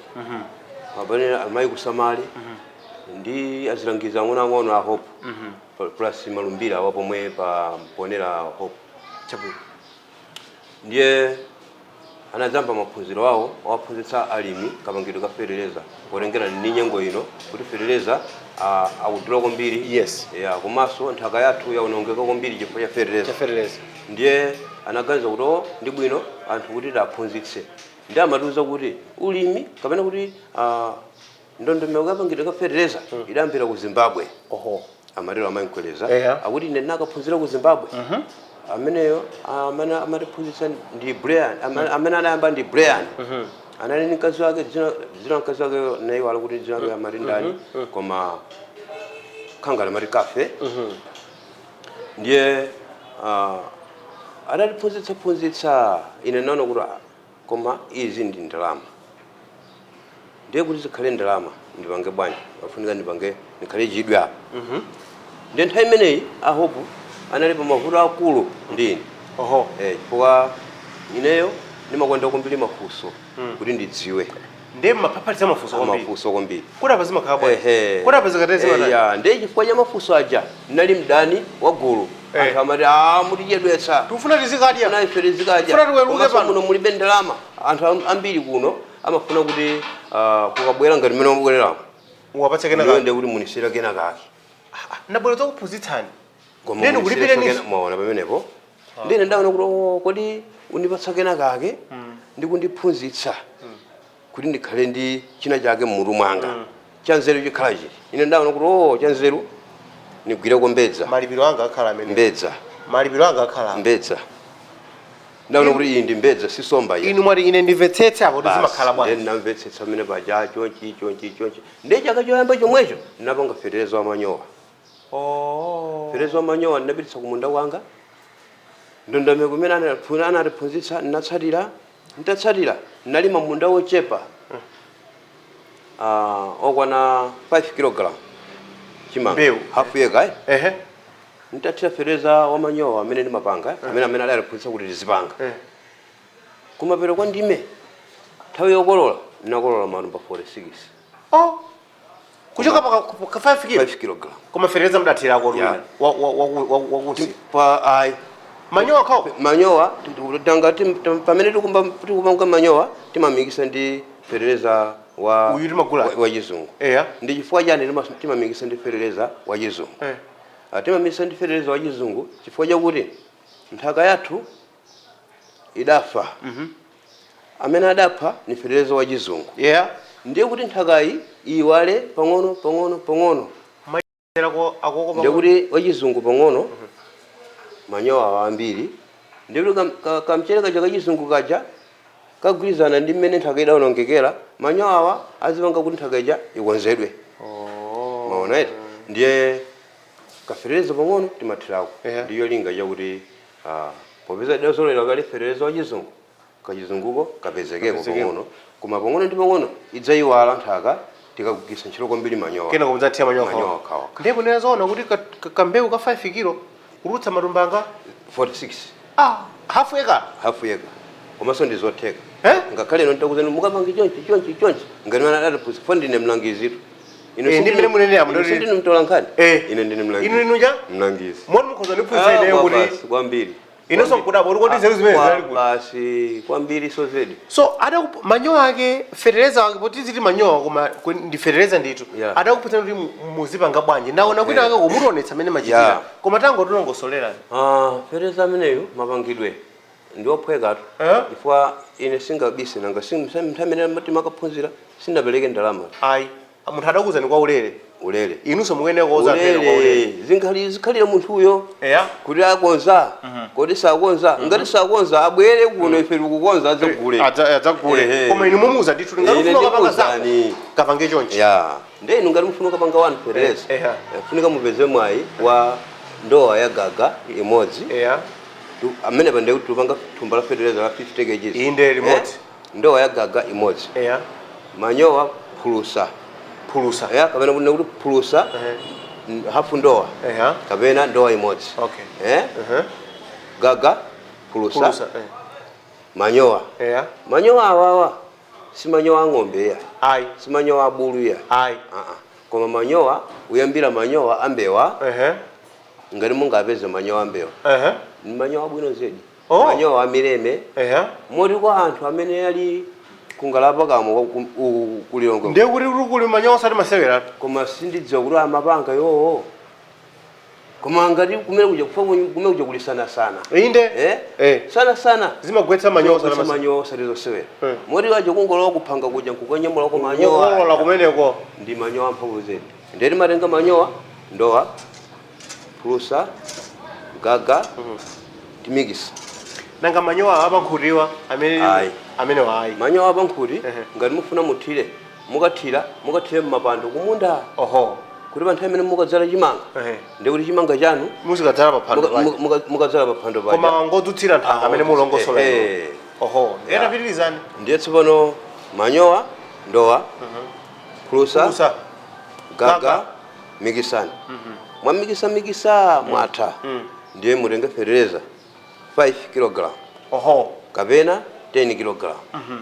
apane amayi Kusamali. Ndi azilangiza ang'onoang'ono a Hope plus Malumbira awa pomwe pa Mponera Hope. Chabwino. Ndiye anadzamba maphunziro awo awaphunzitsa alimi kapangidwe ka fetereza, potengera ndi nyengo ino kuti fetereza akudula kwambiri. Ya, komanso nthaka yathu yaonongeka kwambiri chifukwa cha fetereza. Chafereleza. Ndiye anaganiza kuti o, ndi bwino anthu kuti tiaphunzitse. Ndi amatiuza kuti ulimi kapena kuti ndondomeko kapangidwe ka fetereza idayambira ku Zimbabwe. Oho. Amatero amayikweleza akuti ine ndinakaphunzira ku Zimbabwe. Ameneyo amene amatiphunzitsa ndi Brian, amene anayamba ndi Brian, anali ndi mkazi wake, dzina mkazi wake naiwala kuti dzina lake amati ndani, koma khangala amati Kafe. Ndiye adatiphunzitsa phunzitsa, ine naona kuti koma izi ndi ndalama. Ndiye kuti zikhale ndalama ndipange bwanji? Afunika ndipange ndikhale chidwi apa. Ndiye nthawi imeneyi a Hope anali pa mavuto akulu ndi ine. Oho. Chifukwa ineyo ndimakonda kwambiri mafunso kuti ndidziwe. Ndiye maphaphalitsa mafunso kwambiri. Mafunso kwambiri. Kuti apa zimakhala bwanji? Ehe. Kuti apa zikatezi Eh, ya, ndiye chifukwa cha mafunso aja ndinali mdani wa gulu. Anthu amati a mutichedwetsa. Tikufuna tizikadya. Funa ife tizikadya. Funa tiweruke Komanso pano. muno mulibe ndalama. Anthu ambiri kuno amafuna kuti kukabwera ngati mmene mabwereramo Uwapatse kena ndiyo kake. ndiye kuti munisira kena kake. Ndabwera zokuphunzitsani. Koma Ndeni munisira kulipireni. Mwaona pamenepo ndine ndaona kuti oh, kodi undipatsa kena kake ndi kundiphunzitsa kuti ndikhale ndi china chake mmutu mwanga chanzeru chikhala chiti. Ine ndaona kuti oh, chanzeru nigwireko mbedza. Malipiro anga akhala amene. Mbedza. Malipiro anga akhala. Mbedza, ndaona kuti iyi ndi mbedza, sisomba iyi. Inu mwati ine ndimvetsetse apo kuti zimakhala Basi, bwanji. ndiye ndinamvetsetsa pamene paja chonchi chonchi chonchi. Ndiye chaka choyamba chomwecho ndinapanga fetereza wa manyowa. Oh. Fetereza wa manyowa ndinapititsa kumunda kwanga. Ndondomeko kumene anatiphunzitsa ndinatsatira. Ntatsatira ndinalima munda wochepa okwana 5 kg chimanga. Mbewu. Hafu yeka. Ehe. Ntathira fetereza wa manyowa amene ndimapanga, amene adatiphunzitsa kuti tizipanga, kumapeto kwa ndime nthawi yokolola ndinakolola matumba 46. Oh. Kuchoka pa ka 5 kilo. 5 kg. Koma fetereza mudathirako Yeah. rwina. Wa wa wa wa wakuti. Pa ayi. Manyowa kawo. Manyowa tanga pamene tikumba manyowa timamikisa ndi fetereza wa Uyu timagula. wa chizungu. Ndi chifukwa chani timamikisa ndi fetereza wa chizungu? Timamikisa ndi fetereza wa chizungu chifukwa chakuti nthaka yathu idafa. Amene adapha ni fetereza wa chizungu. Ndiye kuti nthakayi iwale pang'ono pang'ono pang'ono. Ko akoko. Ndiye kuti wachizungu pang'ono, manyowa ambiri, ndiye kuti kamchere kaja kachizungu kaja kagwirizana ndi mmene nthaka idawonongekera, manyowawa azipanga kuti nthaka ija ikonzedwe. Oh. Maona eti? Ndiye kaferereza pang'ono timathirako. Ndiyo linga chakuti popeza idazolera kale fetereza wachizungu, kachizunguko kapezekeko Kapezekeko. pang'ono, koma pang'ono ndi pang'ono idzayiwala nthaka tikagwiritsa ntchito kwambiri manyowa. Kena kumudzathira manyowa. Manyowa khawa. Ndiye kunena zoona kuti kambewu ka 5 kilo kulutsa matumba anga? 46. Ah, hafu eka. Hafu yeka, komanso ndi zotheka. Eh? Ngakhale ino ntakuzani mukapange chonchi chonchi chonchi ngati mana adatiphunzitsa fo ndine mlangizitu. Ino Eh, ndi mmene munenera, ino sindine mtola nkhani. Ine ndine mlangizi. Inu inuja? Mlangizi. Moni mukhoza ndiphunzitsa ineyo kuti Basi, kwambiri. Inonso nkudabwa kuti kodi nzeru zimene zinali kuti? Basi, kwambiri, so zedi. So manyowa ake, fetereza wake, poti ziti manyowa koma ndi fetereza ndithu. Adakuphunzitsa kuti muzipanga bwanji? Ndaona kwina ake kumutionetsa amene machitira. Koma tangotilongosolerani. Fetereza ameneyu mapangidwe ndi ophwekatu. Chifukwa ine singabise, nanga nthawi imene timakaphunzira sinapereke ndalama. Ayi, munthu adakuwuzani kwa ulere. Ulere. Inunso mukuyenera kuwauza anthu ena kwa ulere. Ulere. Zikhalira munthuyo kuti akonza kodi sakonza. Ngati sakonza abwere kuno, ife tikukonza, adzagule. Adzagule. Ehe. Koma inu mumuuza ndithu, Ine ngati ufuna kapanga zako ndikuwuzani. kapange chonchi. Ya, ndiye inu ngati mufuna kapanga wanu fetereza, funika mupeze mwayi wa ndowa ya gaga imodzi. Amene pa ndiye kuti tupanga thumba la fetereza la 50 kgs. Inde, limodzi. Ndowa ya gaga imodzi, manyowa phulusa. Phulusa. Ya, kapena kuti phulusa hafu ndowa kapena ndowa imodzi. Gaga, phulusa, Phulusa. Manyowa. Manyowa awawa si manyowa a ng'ombe ya, Ayi. si manyowa a bulu ya. Ayi. Ah, ah. Koma manyowa uyambira manyowa ambewa. Ehe. Ngati mungapeze manyowa ambewa, Ehe. ni manyowa abwino zedi. Oh. Manyowa amireme. Ehe. Moti kwa anthu amene ali kungalapa kamo kulilongwe. Ndiye kuti kuli manyowa osati masewera. Koma sindidziwa kuti amapanga yowo, koma ngati kumene kuja kufa kumene kuja kuli sana sana. Inde. Eh? Eh. Sana sana. Zimagwetsa manyowa osati Zimagwetsa masewera. manyowa osati zosewera. Eh. Moti waje kungolowa kuphanga kuja nkukanyamulako manyowa. Kukolola kumeneko. Ndi manyowa mphamvu zedi. Ndiye timatenga manyowa, ndowa, phulusa, gaga, timikisa. Nanga manyowa apankhutiwa amene? Ayi. Amene ayi. Manyowa apankhuti, Ehe. ngati mufuna muthire, mukathire mmapando kumunda, Oho. kuti pa nthawi imene mukadzala chimanga, Ehe. ndi kuti chimanga chanu Muzikadzala pa phando paja. mukadzala pa phando paja. Koma ngodzutsira nthaka amene mulongosola. Eh. Oho, ndiye tapitirizani. Ndiye tsopano manyowa, ndowa, phulusa, Phulusa. gaga, Gaga. mikisani. Mwamikisa mikisa, mwatha, ndiye mutenge fertilizer 5 kg Oho. kapena 10 kg,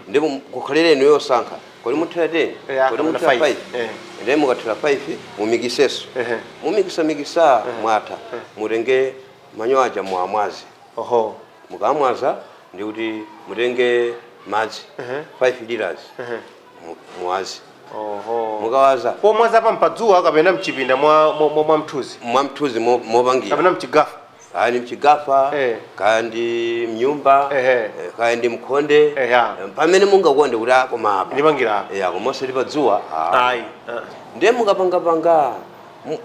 ndipo kukhalire inu yosankha kodi muthira 10, Yeah, kodi kapena muthira 5. 5. Eh. Ndiye mukathira 5, mumikiseso. Ehe. Mumikisa mikisa, mwatha, mutenge manyowa aja muamwaze. Oho. Mukamwaza, ndikuti mutenge madzi Ehe. 5 liters, Ehe. muwaze. Oho. Mukawaza, Pomwaza pa mpadzuwa kapena mchipinda mwa mthunzi? Mwa mthunzi mopangira. Kapena mchigafa? Kaya ndi mchigafa, Eh. kaya ndi mnyumba, Ehe. kaya ndi mkhonde, Eya. pamene mungakonde kuti koma apa. Ndipangira apa. Ya, koma osati pa dzuwa, ah. Ayi. Ndiye mukapangapanga,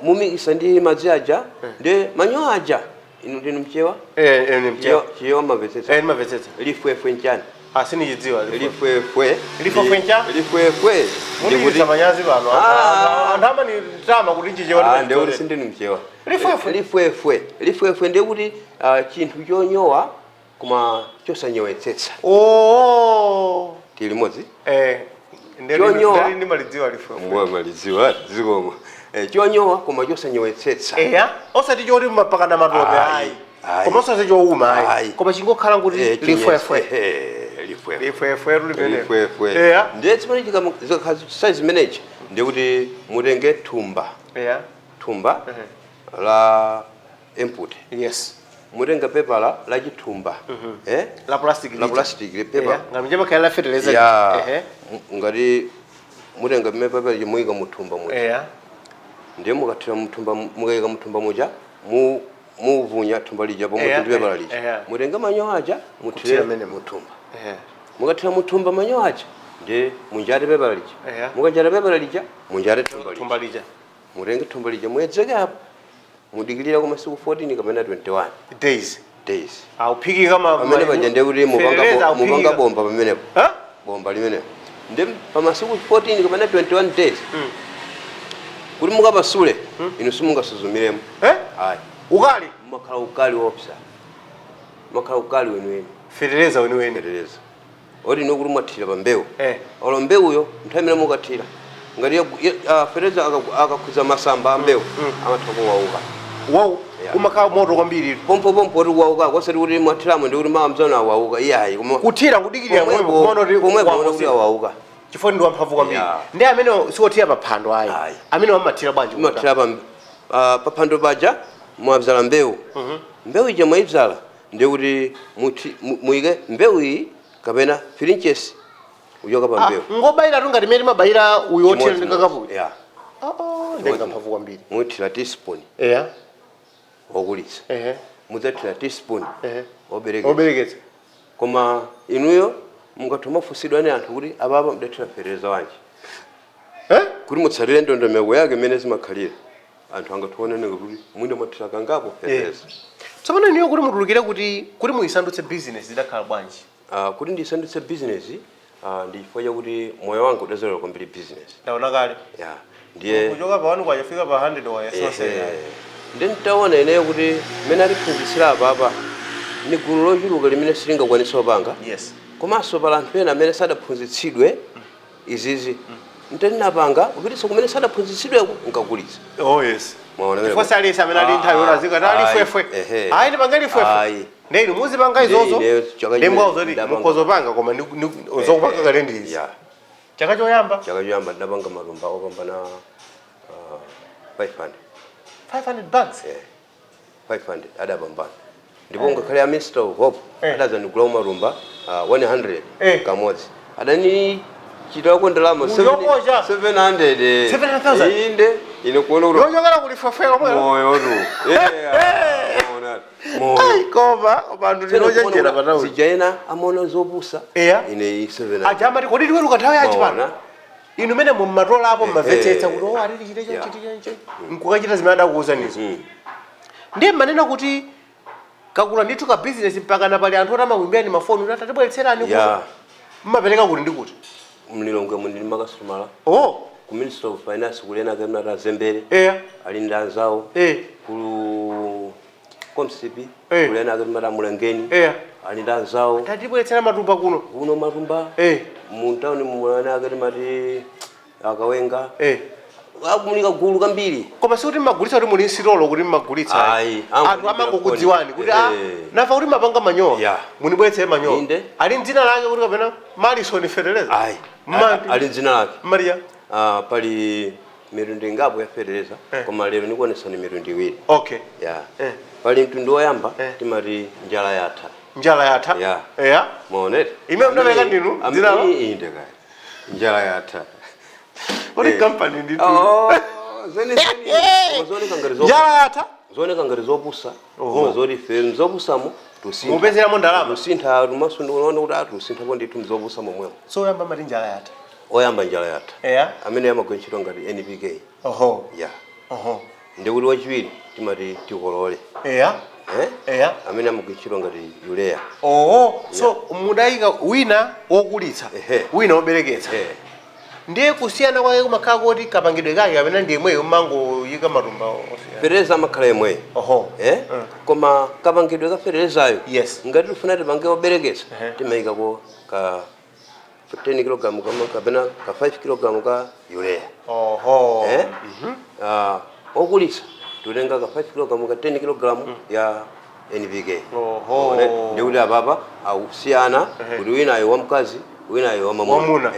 mumikisa ndi madzi aja, ndiye manyowa aja, inu ndinu Mchewa? Eh, eh, ni Mchewa. Chiyewa mapetsetsa? Eh, ndimamvetsetsa. Lifwefwe nchani? Asinichidziwa. Lifwefwe. Lifwefwe ncha? Lifwefwe. Mundichititsa manyazi pano. Ah. Anthu amanitama kuti nchichewa. Ah, ndekuti sindinu Mchewa. Lifwefwe? Lifwefwe, lifwefwe ndekuti chinthu chonyowa koma chosanyowetsetsa. Oh. Tili limodzi? Eh. Chonyowa. Ndali ndimalidziwa lifwefwe. Malidziwa, zikoma. Chonyowa koma chosanyowetsetsa. Eya, osati choti mapakana matope Ayi, ayi, ayi. koma osati chowuma ayi, Ayi. koma chingokhala kuti lifwefwe. Lifwefwe. Lifwefwe limene. Lifwefwe. Eya. Ndiye tsopano zikakhala size imeneji, ndikuti mutenge thumba, Eya. thumba la input. Yes. Mutenga pepala la chithumba, eh? La plastic. La plastic paper. Ngati mchemakhala la fertilizer. Ya. Ehe. Ngati mutenga mmene pepala muyika muthumba muja, Eya. ndiye mukathira muthumba, mukayika muthumba muja, muvunya thumba lija pomwe Eya, ndi pepala lija. eya. Mutenge manyowa aja, muthire Kuthira menemo. muthumba. Ehe. Mukathira muthumba manyowa aja, ndiye munjate pepala lija. Eya. Mukanjata pepala lija, munjate thumba lija. Thumba lija. Mutenge thumba lija, muyedzeke apo, mudikilira kwa masiku 14 kapena 21 days. Days. Auphikika ma Pamene paja ndiye kuti fertilizer mupanga auphikika. bomba pamenepo. Ha? Bomba limenepo, ndi pamasiku 14 kapena 21 days, kuti mukapasule, inu simungasuzumирemo. Eh? Ayi. Ukali. Mumakhala ukali wopsa, mumakhala ukali weniweni. Fertilizer weniweni. Fertilizer oti inu kuti mwathira pa mbewu, Eh. olo mbewuyo nthawi imene mukathira, ngati fertilizer akakhudza masamba a mbewu, amatha kuwauka. Wow. Yeah. Umakhala moto kwambiri. Pompo pompo oti kuwauka, osati kuti mwathiramo ndi kuti mawa awauka, iyayi, koma Kuthira kudikirira pomwepo pomwepo kumaona kuti pomwepo wangosira. kuti awauka. Chifukwa ndi wamphamvu kwambiri. Yeah. Ndi amene siwothira pa phando ayi? Ayi. Amene wamathira bwanji? Mumathira pa paphando paja mwabzala mbewu. Mbewu ija mwayibzala, ndiye kuti muyike mbewu iyi kapena 3 inches kuchoka pa mbewu. Ngobayira tu ngati mmene timabayira uyu wothira ndi kakapuyo? Yeah. Ndi ngamphamvu kwambiri. Muthira teaspoon Eya. wokulitsa, Ehe. mudzathira teaspoon Ehe. woberekeza. Oberekeza. Koma inuyo mungathe mafunsidwa ni anthu kuti apapa mudathira fertilizer wanji, Eh? kuti mutsatire ndondomeko yake imene zimakhalira, anthu angationene kuti mwina mwathira kangapo fertilizer. Tsopano inuyo kuti mutulukire kuti muyisandutse business idakhala bwanji? Kuti ndisandutse business, ndi chifukwa chakuti moyo wanga udazolera kwambiri business. Ndaona kale. Ya, ndiye Kuchoka pa 1 kwacha fika pa 100 waya sonse. Ndi nditaona ineyo kuti mmene atiphunzitsira apapa ni gulu lochuluka limene silingakwanitsa kupanga, komanso pala anthu ena amene sadaphunzitsidwe izizi, ntendinapanga kupititsa kumene sadaphunzitsidweko nkagulitsa. Oh yes. Mwaona Chifukwa pamenepo? salisa amene ali nthawi yoti azikati ali Ayi, fwefwe. Ehe. Ayi, ndipange lifwefwe. Ayi. Ndi inu muzipanga Ndi izozo. ineyo chaka Ndi chimene mwauzoti ndapanga. mukhozopanga, koma zokupanga kale ndi izi. Ya. Chaka choyamba? Chaka choyamba ndinapanga matumba opambana 500. 500 bags. Yeah. 500 adapambana, ndipo ngakhale a Minister of Hope adazandigula umarumba 100 kamodzi, adanichitako ndalama Uyokocha. 700. 700,000? Inde, ine kuona kuti Yochokera kulifafeka mwero. Moyo tu. Yeah, ona moyo. Ai, koma bantu ndinochenjera patauli. Zijaena amaona zopusa. Eya. Ine 700. Aja amati, kodi tiweruka nthawi yachi pano? Maona. Inu mene mummatolapo mmamvetsetsa kuti o alili chite chonchi chonchi, nkukachita zimene adakuwuzanizo. Ndiye mmanena kuti kakula ndithu ka business, mpaka pali anthu oti amakuimbirani mafoni kuti atatibweretserani. Mmapereka kuti ndi kuti? Mlilongwe mundili makasitomala. Oh. Ku Minister of Finance kulena kamene atazembere ali ndi anzawo. Ku Comsip kulena kamene atamulengeni ali ndi anzawo. Tatibweretsera matumba kuno. Kuno matumba. Mu town mulana akati mati akawenga. Akumulika gulu kambiri. Koma sikuti mmagulitsa kuti muli nsitolo kuti mmagulitsa? Ayi. Anthu amangokudziwani kuti a nafa kuti mapanga manyowa, munibweretsere manyowa. Inde. Ali mdzina lake kuti kapena Malison Fertilizer? Ayi, ali dzina lake. Maria. Ah, pali mitundu ingapo ya fertilizer, koma lero ndikuonesani mitundu iwiri. Ya. Pali mtundu woyamba, timati njala yatha. Njala yatha. Ya. Eya. Maonete. Ime munapereka ndinu dzinalo? Inde kaya, njala yatha. Kodi kampani ndi Oh, zeni zeni. Koma zooneka ngati njala yatha. Zooneka ngati zopusa, koma zoti ife mzopusamo tusintha. Mupezeramo ndalama. Tusintha, tumasunduona kuti atusinthapo ndithu mzopusa momwemo. So oyamba mati njala yatha? Oyamba njala yatha. Eya. Amene amagwira ntchito ngati NPK. Ya. Ndikuti wachiwiri timati tikolole. Eh? Eya. Amene amagwira ntchito ngati urea. Oho, so mudayika wina wokulitsa, wina wobereketsa. Ndiye kusiyana kwake kumakhala kuti kapangidwe kake, kapena ndi yemweyo mmangoyika matumba osiyana? Fertilizer amakhala yemweyo. Eh? Koma kapangidwe ka fertilizer, ngati tifuna tipange obereketsa, timayikako ka 10 kg kama kapena ka 5 kg ka urea. Eh? Ah, okulitsa tikutenga ka 5 kg ka 10 kg ya NPK. Ndikuti apapa akusiyana kuti wina ayo wamkazi, wina ayo wamamuna. Wamuna.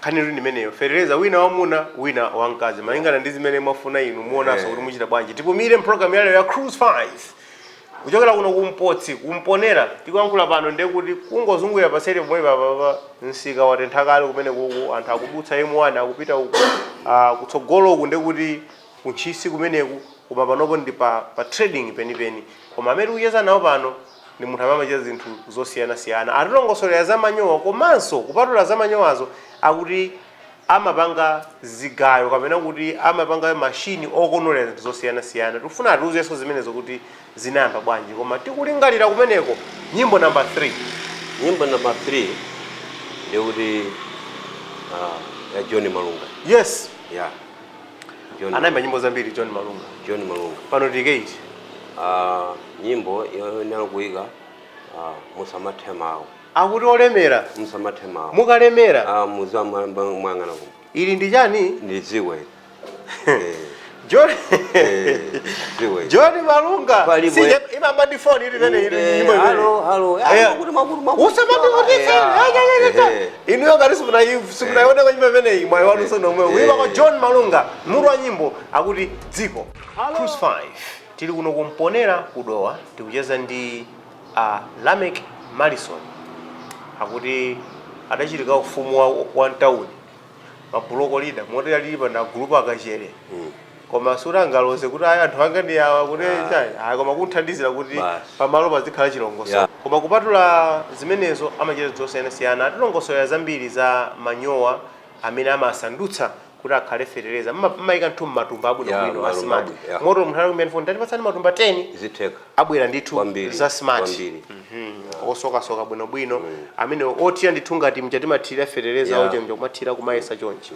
Nkhani ndi imeneyo, fertilizer wina wamuna, wina wamkazi, malingana ndi zimene mwafuna inu. Muonanso kuti muchita bwanji. Tipumire mpulogalamu yalero ya Cruise 5 kuchokera kuno kumpotsi, kumponera tikuyankhula pano. Ndiye kuti kungozungulira paseri pomwe papapa msika watentha kale kumene kuku, anthu akudutsa M1 akupita uku, kutsogolo uku ndiye kuti kuntchisi kumeneku. Koma panopo ndi pa trading penipeni. Koma amene tikucheza nawo pano ndi munthu amene amachita zinthu zosiyanasiyana. Atilongosolera za manyowa, komanso kupatula za manyowazo akuti amapanga zigayo kapena kuti amapanga mashini okonolera zinthu zosiyanasiyana. Tikufuna atiuzenso zimenezo kuti zinayamba bwanji. Koma tikulingalira kumeneko, nyimbo namba 3. Nyimbo namba 3 ndikuti ya John Malunga. Yeah, John. Anayimba nyimbo zambiri John Malunga. John Malunga. Pano tikeiti? Nyimbo yonena kuyika musamathe mawu. Akuti olemera Musamathe mawu. Mukalemera Muzamwang'ana kuno. Ili ndi chani? Ndi dziwe. John Dziwe. John Malunga. Palipo. Imamba ndi phone ili imene ili nyimbo imene. Halo, halo. Makuti, makuti, makuti. Usamandivutitse. Inuyo ngati simunaione kwa nyimbo imeneyi, mwayi wanu nomwe. Kuimba kwa John Malunga, mutu wa nyimbo akuti Dziko. Cruise 5, tili kuno kumponera kudowa, tikucheza ndi Lamek Malison. Akuti adachitika ufumu wa mtawuni, mabuloko leader, moti alili na gulupu akachere. Koma sutangaloze kuti ayi, anthu anga ndi awa, kuti chani ayi, koma kunthandizira kuti Basi. pamalo pazikhala chilongoso. Koma kupatula zimenezo amachita zosiyanasiyana. Atilongosolera zambiri za manyowa amene amasandutsa kuti akhale fetereza. Mmayika nthu mmatumba abwinobwino Yeah, a smart. matumba abwino, yeah. Moto munthu ali kumene, tatipatsani matumba 10, Zitheka. abwera ndithu. Kwambiri, Za smart. kwambiri. Osokasoka bwinobwino amene othira ndithu ngati mchatimathirira fetereza, oche mchakumathira kumayesa chonchi.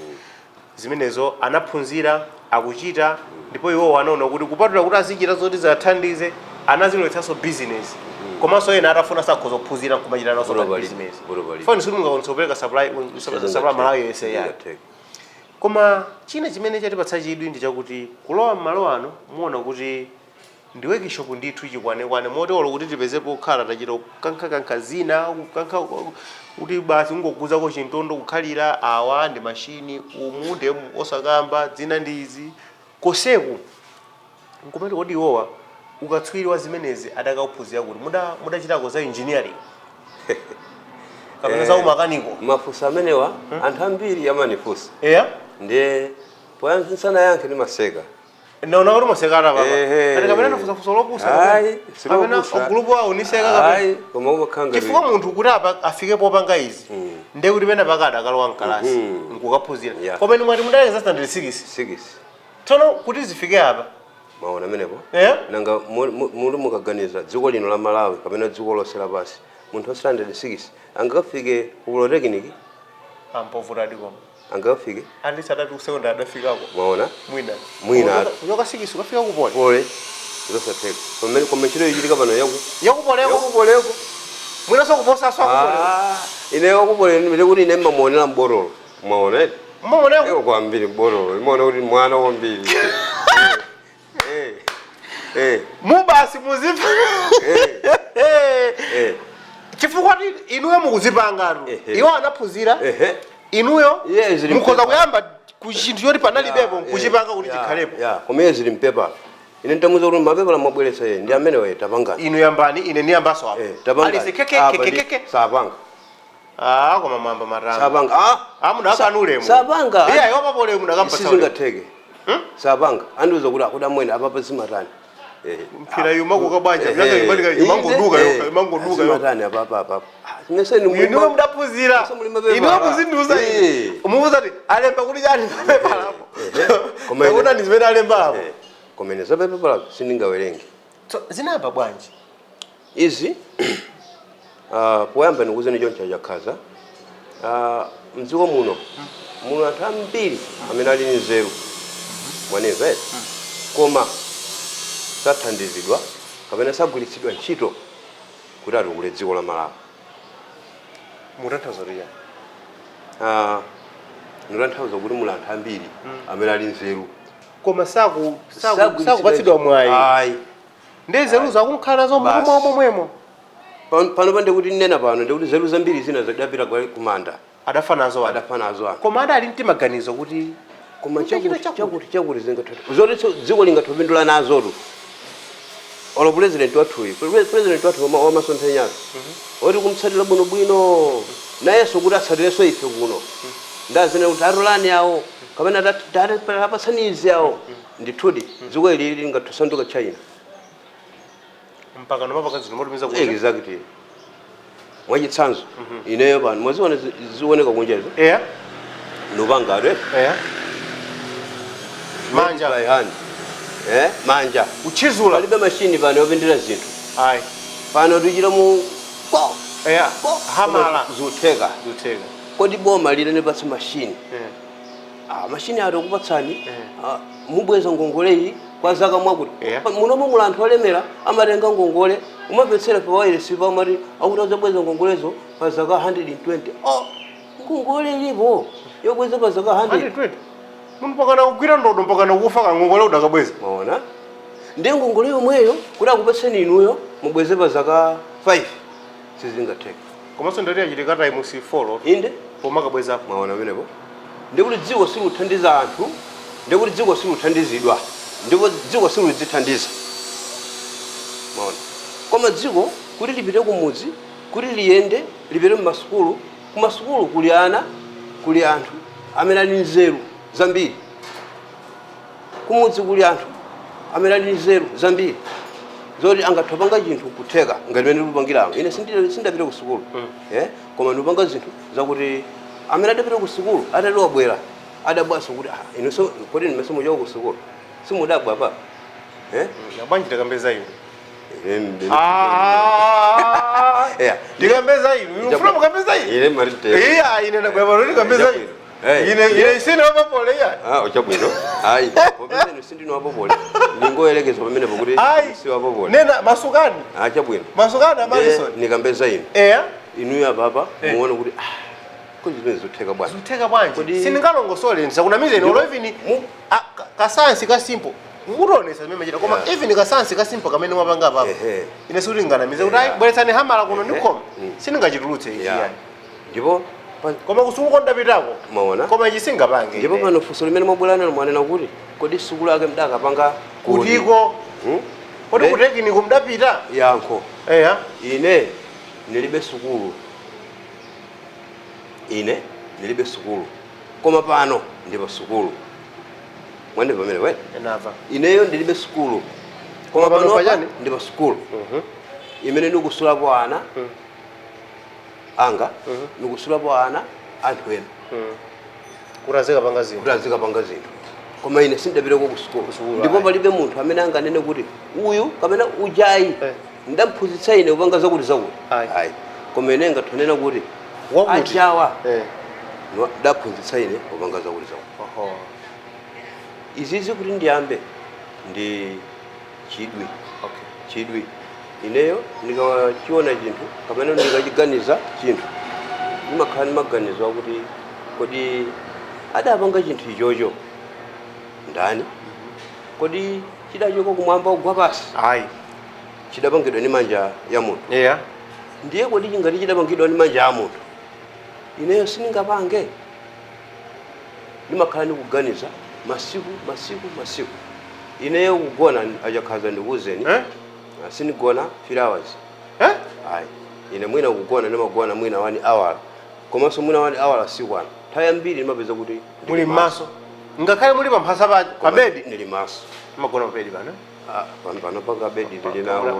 Zimenezo anaphunzira, akuchita, ndipo iwowo anaona kuti kupatula kuti azichita zoti zathandize, anazilowetsanso business. Komanso ena atafuna sakhoza kuphunzira nkumachita naso Bro pa pali- business. Bro pali. Foni sikuti mungakwanitsa kupereka supply, supply Malawi yonse yayo. Zingatheka. Koma china chimene chatipatsa chidwi ndi chakuti kulowa m'malo ano muona kuti Ndi workshop ndithu chikwanekwane, motero kuti tipezepo kukhala tachita kukankhakankha zina, kukankha kuti basi ungoguzako chintondo kukhalira. Awa ndi mashini, umu ndi osakamba dzina ndi izi koseku. Nkumati kodi iwowa ukatswiri wa zimenezi adakauphunzira kuti mudachitako za engineering kapena za umakaniko? Mafunso amenewa anthu ambiri amanifunsa. Ndiye poyankha nsanayankhe ndimaseka. Naona kuti musekana papa. Ati kapena nafunsa funso lopusa? Ayi, kapena silopusa. Gulupu wawo niseka kapena? Ayi, koma umakhala ngati Chifukwa munthu kuti apa afike popanga izi, ndiye kuti pena pakati akalowa mkalasi nkukaphunzira. Koma inu mwati mudalekeza standard 6? 6. Tsono kuti zifike apa? Maona amenepo? Nanga muli mukaganiza dziko lino la Malawi kapena dziko lonse lapansi, munthu wa standard 6 angakafike ku polytechnic? Ampovutadi koma. Angakafike? At least adati ku secondary adafikako. Maona? Mwina. Mwina. Kuchoka 6 ukafika ku poly? Poly zosatheka. Pamene koma ntchito ichitika pano yaku Yakupoleko. Yakupoleko. Mwinanso kuposaso akupoleko. Ah, ine wakupole ndimene kuti ine mmamuonera mbotolo, mwaona eti? Mmamuonera? Eko kwambiri mbotolo, imaona kuti mwana kwambiri. Eh. Eh. Mubasi muzipha. Eh. Chifukwa ti inuyo mukuzipangatu. Iwo anaphunzira. Inuyo Yeah, zili mukhoza mpepa. kuyamba ku chinthu choti panalibepo nkuchipanga kuti chikhalepo. Ya, koma iye zili mpepa. Ine ntamuza kuti mapepala mwabweretsa iye ndi amene waye tapangani. Inu yambani, ine ndiyambaso apa. Eh, tapangani. Alise keke Apa keke keke. Sapanga. Ah, koma mwamba matanga. Sapanga. Ah, Ah, mudakanulemo. Sapanga. Iya, iwo papole mudakampatsa ulemu. Sizingatheke. Sapanga. Andiuza kuti akuda mwene apapa zimatani. Eh. Mphira yumakuka bwanja, Eh, mnyanga eh, imangoduka eh, yoka, imangoduka yoka. Zimatani apapa apapa. Ah, meseni Inuwe mudaphunzira. Mese muli mapepala. Inuwe muzindiuza ine. Eh. Umuuza kuti alemba kuti chani papepalapo. Koma ine- Takuona ndi zimene alemba apo. Eh, koma ine zapepala sindingawerenge. So, zinayamba bwanji? Izi poyamba ndikuuzeni choncho chakhaza. Mdziko muno muno anthu ambiri amene ali ndi nzeru, mwanimva eti? Koma sathandizidwa kapena sagwiritsidwa ntchito kuti atukule dziko la Malawi. Mutanthauza kuti chani? Ndikutanthauza kuti muli anthu ambiri amene ali nzeru. Koma Sagwiritsidwa sakupatsidwa mwayi. Ayi. Ndi nzeruzo akunkhala nazo Basi. momwe momwemo. Pano pande kuti nena pano ndikuti nzeru zambiri zina zadapita kumanda. Adafa nazo anthu. Adafa nazo anthu. Koma adali ndi maganizo kuti Koma Kuchita chakuti chakuti. Chakuti chakuti zingathu zoti dziko lingathupindula nazotu. Olo president wathuyu, president wathu wamasomphenyazo oti kumtsatira bwinobwino nayenso kuti atsatirenso ife kuno, ndazene kuti atolani awo kapena apatsani izi awo, ndithudi dziko ili lingathusanduka China. Mpaka nomapaka zinthu motumiza kuja. Exactly. Mwachitsanzo, ineyo pano mwaziona zioneka kunjezo nupangado. Manja. By hand, eh, manja. Kuchizula. Palibe mashini pano yopindira zinthu. Ayi. Pano tichita mu ko ko Hamala. Zutheka. Zutheka. Kodi boma lile nipatsa mashini? Ah, mashini ato kupatsani, ah, mubweza ngongole iyi kwa zaka mwakuti. Munomo muli anthu olemera amatenga ngongole, umapetsera pa wireless pa amati akuti adzabweza ngongolezo pa zaka 120. Oh, ngongole ilipo yobweza pa zaka 100? 120, munthu mpakana kugwira ndodo mpakana kufa kangongole udakabweza. Maona, ndiye ngongole yomweyo kuti akupatseni inuyo mubweze pa zaka 5 sizingatheka. Komanso ndoti achitika times 4. Inde. Pomakabwezapo. Maona pamenepo, ndikuti dziko siluthandiza anthu, ndikuti dziko siluthandizidwa, ndipo dziko siludzithandiza. Maona, koma dziko kuti lipite kumudzi, kuti liyende lipite mmasukulu, kumasukulu kuli ana, kuli anthu amene ali nzeru zambiri, kumudzi kuli anthu amene ali nzeru zambiri zoti angathopanga chinthu kutheka ngati mene ndikupangiramo ine. Sindapita ku sukulu, eh, koma ndikupanga zinthu zakuti amene adapita ku sukulu atati wabwera adabwaso kuti, ah, inunso kodi nimese muchoka ku sukulu simudabwa pa, eh? Bwanji tikambeza inu? Yeah. Tikambeza inu, inu mfuna mukambeza inu. Ine marite. Iya, ine ndabwera pano tikambeza inu. Hey. Ine sine wapapole iya. Ah, uchabwino. Ayi, popeza inu sindinu wapopole, ningoyerekeza pamenepo kuti Ayi. si wapopole. Nena masukani. Ah, chabwino. Masukani amalison. Nikambeza inu. Eya. Inuyo apapa Eh. muone kuti, ah, kodi zimene zikutheka bwanji? Zikutheka bwanji? Kodi- Sindingalongosole, ndisakunamize ine. Olo even kasayansi ka simple. Mutionesa zimene machita, koma Yeah. even kasansi kasimple kamene mwapanga apapo, ine sikuti nganamize kuti ayi, bweretsani hamala kuno ndikhoma, sindingachitulutse ichi yani. Ndipo Koma kusukuluko ndapitako. Maona? Koma ichi singapange Ndipo ine. pano funso limene mwabwera nalo, mwanena kuti kodi sukulu ake mdakapanga Kutiko? Kodi kutekiniko mdapita? Yankho: Eya. Ine ndilibe sukulu, ine ndilibe sukulu, koma pano ndi pa sukulu. Mwandimva pamene wena? Enava. Ineyo ndilibe sukulu, koma Koma pano panopa pachani? ndi pa sukulu imene ndikusulapo ana anga, ndikusulapo ana anthu ena Kuti azikapanga zinthu. Kuti azikapanga zinthu, koma ine sindapiteko ku sukulu. Kusukulu, Ndipo ayi. palibe munthu amene anganene kuti uyu kapena ujayi ndamphunzitsa ine kupanga zakuti zakuti. Ayi. Ayi, koma ine ngathonena kuti Wakuti. ajawa ndaphunzitsa ine kupanga zakuti zakuti. Izizi kuti ndiyambe ndi chidwi. Chidwi, ineyo ndikachiona chinthu kapena ndikachiganiza chinthu, ndimakhala ndi maganizo akuti kodi adapanga chinthu ichocho ndani? Kodi chidachoka kumwamba kugwa pasi? Ayi. Chidapangidwa ndi manja ya munthu. Ndiye kodi chingati chidapangidwa ndi manja ya munthu, ineyo sindingapange? Ndimakhala ndikuganiza masiku, masiku, masiku. Ineyo kugona, achakhaza ndikuwuzeni, Eh? Sindigona 3 hours. Eh? Ayi, ine mwina kugona ndimagona mwina 1 hour, komanso mwina 1 hour sikwana. Nthawi yambiri ndimapeza kuti ndili Muli mmaso ngakhale muli pamphasa pa Koma bedi? Ndili maso. Magona pa bedi pano? Ah, pano paka bedi ndili nawo.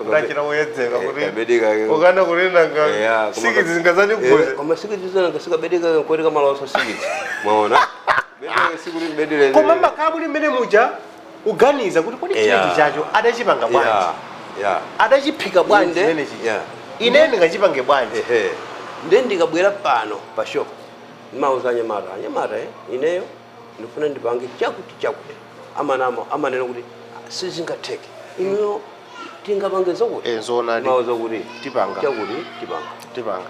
Unachita kuyedzeka kuti Kabedi kake. Ukana kunena nga Yeah, koma sikidzi zingazanikugoze. Koma sikidzi zana sikabedi kake nkoti kamalosa sikidzi, mwaona? Bedi sikuti bedi lene. Koma makhala muli mmene muja uganiza kuti kodi chinechi chacho adachipanga bwanji? Adachiphika bwanji chimene chicha? Ine ndingachipange bwanji? Ehe, nde ndikabwera pano pa shop ndimauza anyamata, anyamata, ineyo ndifuna ndipange chakuti chakuti. Amanamo amanena kuti sizingatheke, inuyo tingapange zakuti. Eh, zoonadi. Ndimauza kuti Tipanga. chakuti tipanga. Tipanga,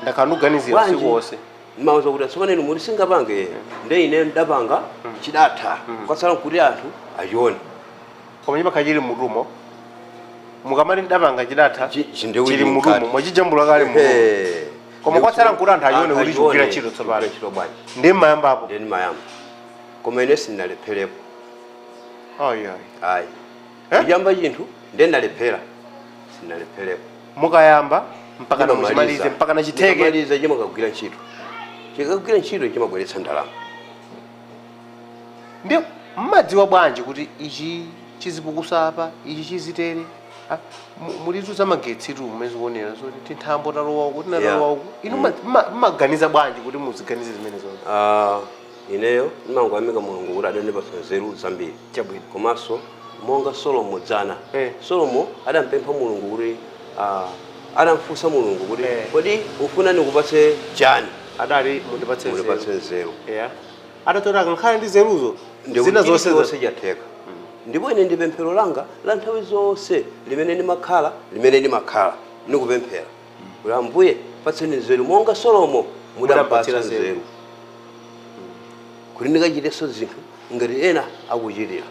ndakhala ndikuganizira Bwanji? usiku wonse. Ndimauza kuti tsopano inu muti singapange, nde ine ndapanga chidatha, kwatsala kuti anthu achione. Koma chimakhala chili mutumo. Mukamati ndapanga chidatha, Ndikuti chili mutumo, mkati. mwachijambula kale mutumo. Ehe. Koma kwatsala nkuti anthu achione kuti chikugwira achione ntchito tsopano. chikugwira ntchito bwanji. Ndi mmayambapo. Ndiye ndimayamba, koma ine sindinalepherepo. Ayi, ayi. Ayi. Eh? Kuyamba chinthu ndiye ndalephera, sindinalepherepo. Mukayamba mpaka Ndimamaliza. namuchimalize, mpaka nachitheke. Ndikamaliza chimakagwira ntchito, chikagwira ntchito chimabweretsa ndalama. Ndi mmadziwa bwanji kuti ichi chizipukusa apa, ichi chizitere? Ah, mulitu zamagetsi tu mmezikuonera zoti tinthambo talowa uku, tinatalowa uku. Inu mmaganiza bwanji kuti muziganize zimene zonse? Ah, ineyo ndimangoyamika Mulungu kuti adandipatsa nzeru zambiri. Komanso monga Solomo dzana, Solomo adampempha Mulungu kuti adamfunsa Mulungu kuti kodi ufuna ndikupatse chani? Adali mundipatse Mundipatse nzeru. nzeru. Yeah, adatoti akankhale ndi nzeruzo, Ndikuti zina zonse chilichonse chatheka. Ndipo ine ndi pemphero langa la nthawi zonse limene ndimakhala ndikupemphera kuti Ambuye patseni nzeru monga Solomo mudampatsa Mudampatsira nzeru. nzeru, kuti ndikachitenso zinthu ngati ena akuchitira.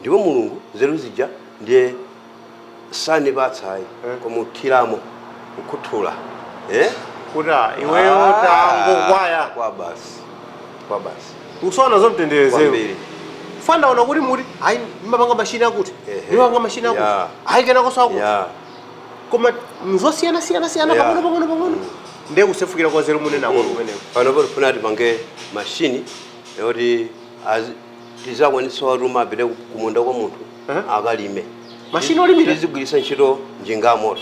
Ndipo Mulungu nzeru zija ndiye sanipatsa ayi, koma uthiramo, kukhuthula, eh? Kuti iweyo tangokwaya. Kwa basi, kwa basi. Usona zomtenderezero. Kwambiri. Fandaona kuti muti ayi, ndimapanga mashini akuti, ndimapanga mashini akuti, ayi, kenakonso akuti, koma nzosiyana siyana siyana, pang'ono pang'ono pang'ono. Ndiye kusefukira kwa nzeru munenako kumeneko. Panopo tifuna tipange mashini yoti tizakwanitsa watuma apite kumunda kwa munthu akalime. Mashini olimira? Tizigwiritsa ntchito njinga ya moto.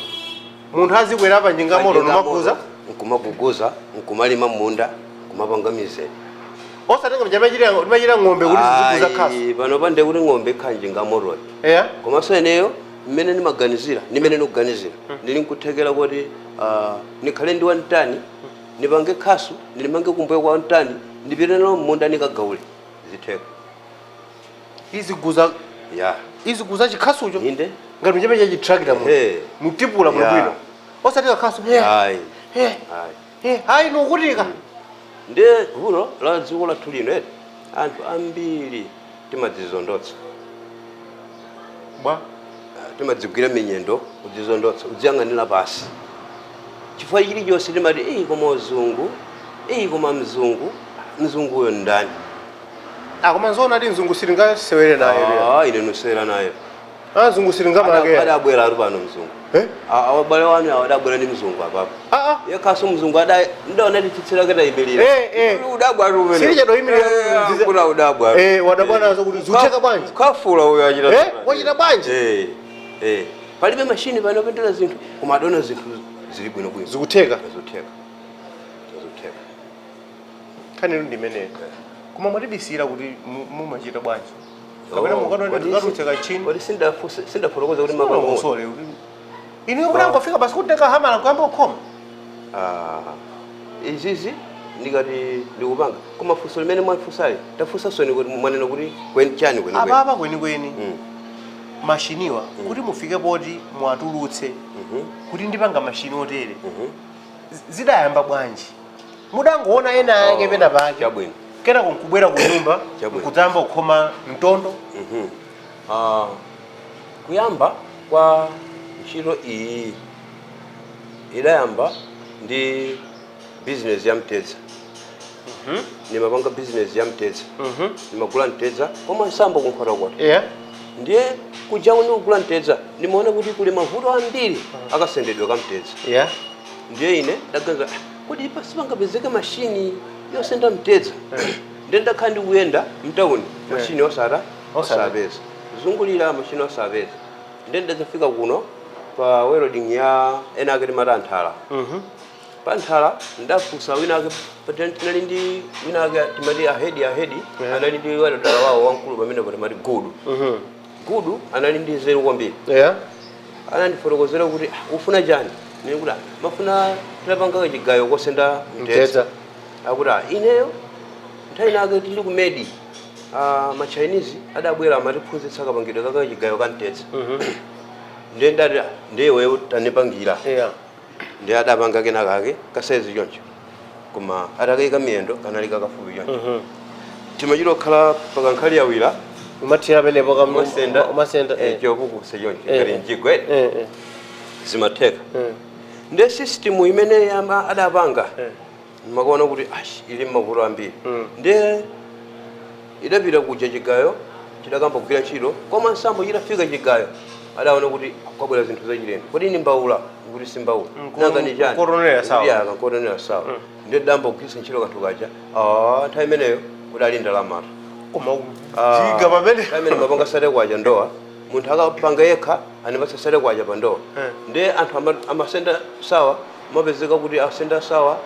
Munthu azikwera pa njinga moto nomaguza? Nkumaguguza, nkumalima munda, nkumapanga mizere. Osatenga timachita ng'ombe kuti ziziguza khasu? Ayi, panopa ndiye kuti ng'ombe ikhala njinga ya motoyo. Komanso ineyo mmene ndimaganizira, ndimene ndikuganizira, ndili nkuthekera kuti nikhale ndi wantani, nipange khasu, ndilimange kumbuyo kwa wantani, ndipite nalo munda nikagaule, zitheka. Iziguza? Ya. Iziguza chikhasucho? Inde. Ngati mcheme cha chitrakita muno mutipula bwinobwino, osati kakhasu he? Ayi. He. Ayi. He, ayi, nukutika. Ndiye vuto la dziko lathu lino eti, anthu ambiri Timadzizondotsa. Bwa? Timadzigwira minyendo kudzizondotsa, kudziyang'anira pasi, chifukwa chilichonse timati, "Eyi, koma uzungu, eyi, koma mzungu, mzunguyo ndani?" Ah, koma nzoona ati mzungu sitingasewere naye lero. Ah, ine nusewera naye. Ah, mzungu sitingamake. Adabwera ali pano mzungu. Eh. Abale wanu awo adabwera ndi mzungu apapo. Ah ah. Yekhaso mzungu ada ndaona titsitsira katayimirira. Eh, eh. Udabwa ali umene. Silichado yimirira. Kula udabwa. Eh, wadabwa nazo kuti zikutheka bwanji? Kafula uyo achita. Eh, wachita bwanji? Eh. Eh. Palibe mashini pano pendera zinthu, koma adona zinthu zili bwino bwino. Zikutheka. Zikutheka. Zikutheka. Nkhani ndi imeneyo. Koma mwatibisira kuti mumachita bwanji? Kapena mukadona ndikatutse kachini? Kodi sindafotokoza kuti mapang'ono? Malongosole. Inu munangofika basi kutenga hamala kuyamba kukhoma? Ah, izizi ndikati ndikupanga, koma funso limene mwafunsali tafunsa soni kuti mwanena kuti kweni chani kwenikweni? Apapa kwenikweni, mashiniwa kuti mufike poti mwatulutse kuti ndipanga mashini otere, zidayamba bwanji? Mudangoona ena ake pena pake, Chabwino. kenako nkubwera ku nyumba, Chabwino. nkudzayamba kukhoma mtondo? Ah, kuyamba kwa ntchito iyi idayamba ndi business ya mtedza. Nimapanga business ya mtedza, nimagula mtedza koma nsambo kunkhotakota. Ndiye kujaku ndikugula mtedza, ndimaona kuti kuli mavuto ambiri akasendedwe ka mtedza. Ndiye ine ndaganiza, "Ah, kuti sipangapezeke mashini yosenda mtedza?" Ndiye ndakhala ndikuyenda mtawuni, mashini osata Osata. osapeza, kuzungulira, mashini osapeza. Ndiye ndadzafika kuno pa welding ya ena ake timati anthala. Pa nthala ndafunsa wina ake, tinali ndi wina ake timati ahedi, ahedi anali ndi welder wawo wamkulu pamenepo, timati Gudu. Gudu anali ndi nzeru kwambiri. Anandifotokozera kuti, "Ah, ufuna chani?" Nene kuti, "Ah, mafuna tilapanga chigayo kosenda mtedza." Mtedza. Akuti, "Ah, ineyo nthawi inake tili ku medi, ma Chinese adabwera amatiphunzitsa kapangidwe kaka chigayo ka mtedza." Ndiye ndati, "Ah, ndiye iweyo tanipangira." Ndiye adapanga kena kake kasaizi choncho, koma atakayika miyendo kanali kakafupi choncho, timachita kukhala pakankhali yawira. Umathira pamenepo Umasenda. Umasenda. Chopukusa choncho Eh. ngati mjigwete. Zimatheka. Ndiye system imene yamba adapanga, makaona kuti ash, ili mavuto ambiri. Ndiye idapita kuja, chigayo chidakamba kugwira ntchito, koma nsambo chitafika chigayo adaona kuti kwabwera zinthu zachilendo. Kodi ni mbawula? Kuti si mbawula. Nanga ni chani? Nkotonera sawa. Kuti aka nkotonera sawa. Ndiye damba kugwiritsa ntchito kanthu kaja. Ah, nthawi imeneyo kudali ndalamatu. Koma jiga pamene. Nthawi imene mapanga sate kwacha ndowa, munthu akapanga yekha anipatsa sate kwacha pa ndowa. Ndiye anthu amasenda sawa, mapezeka kuti asenda sawa,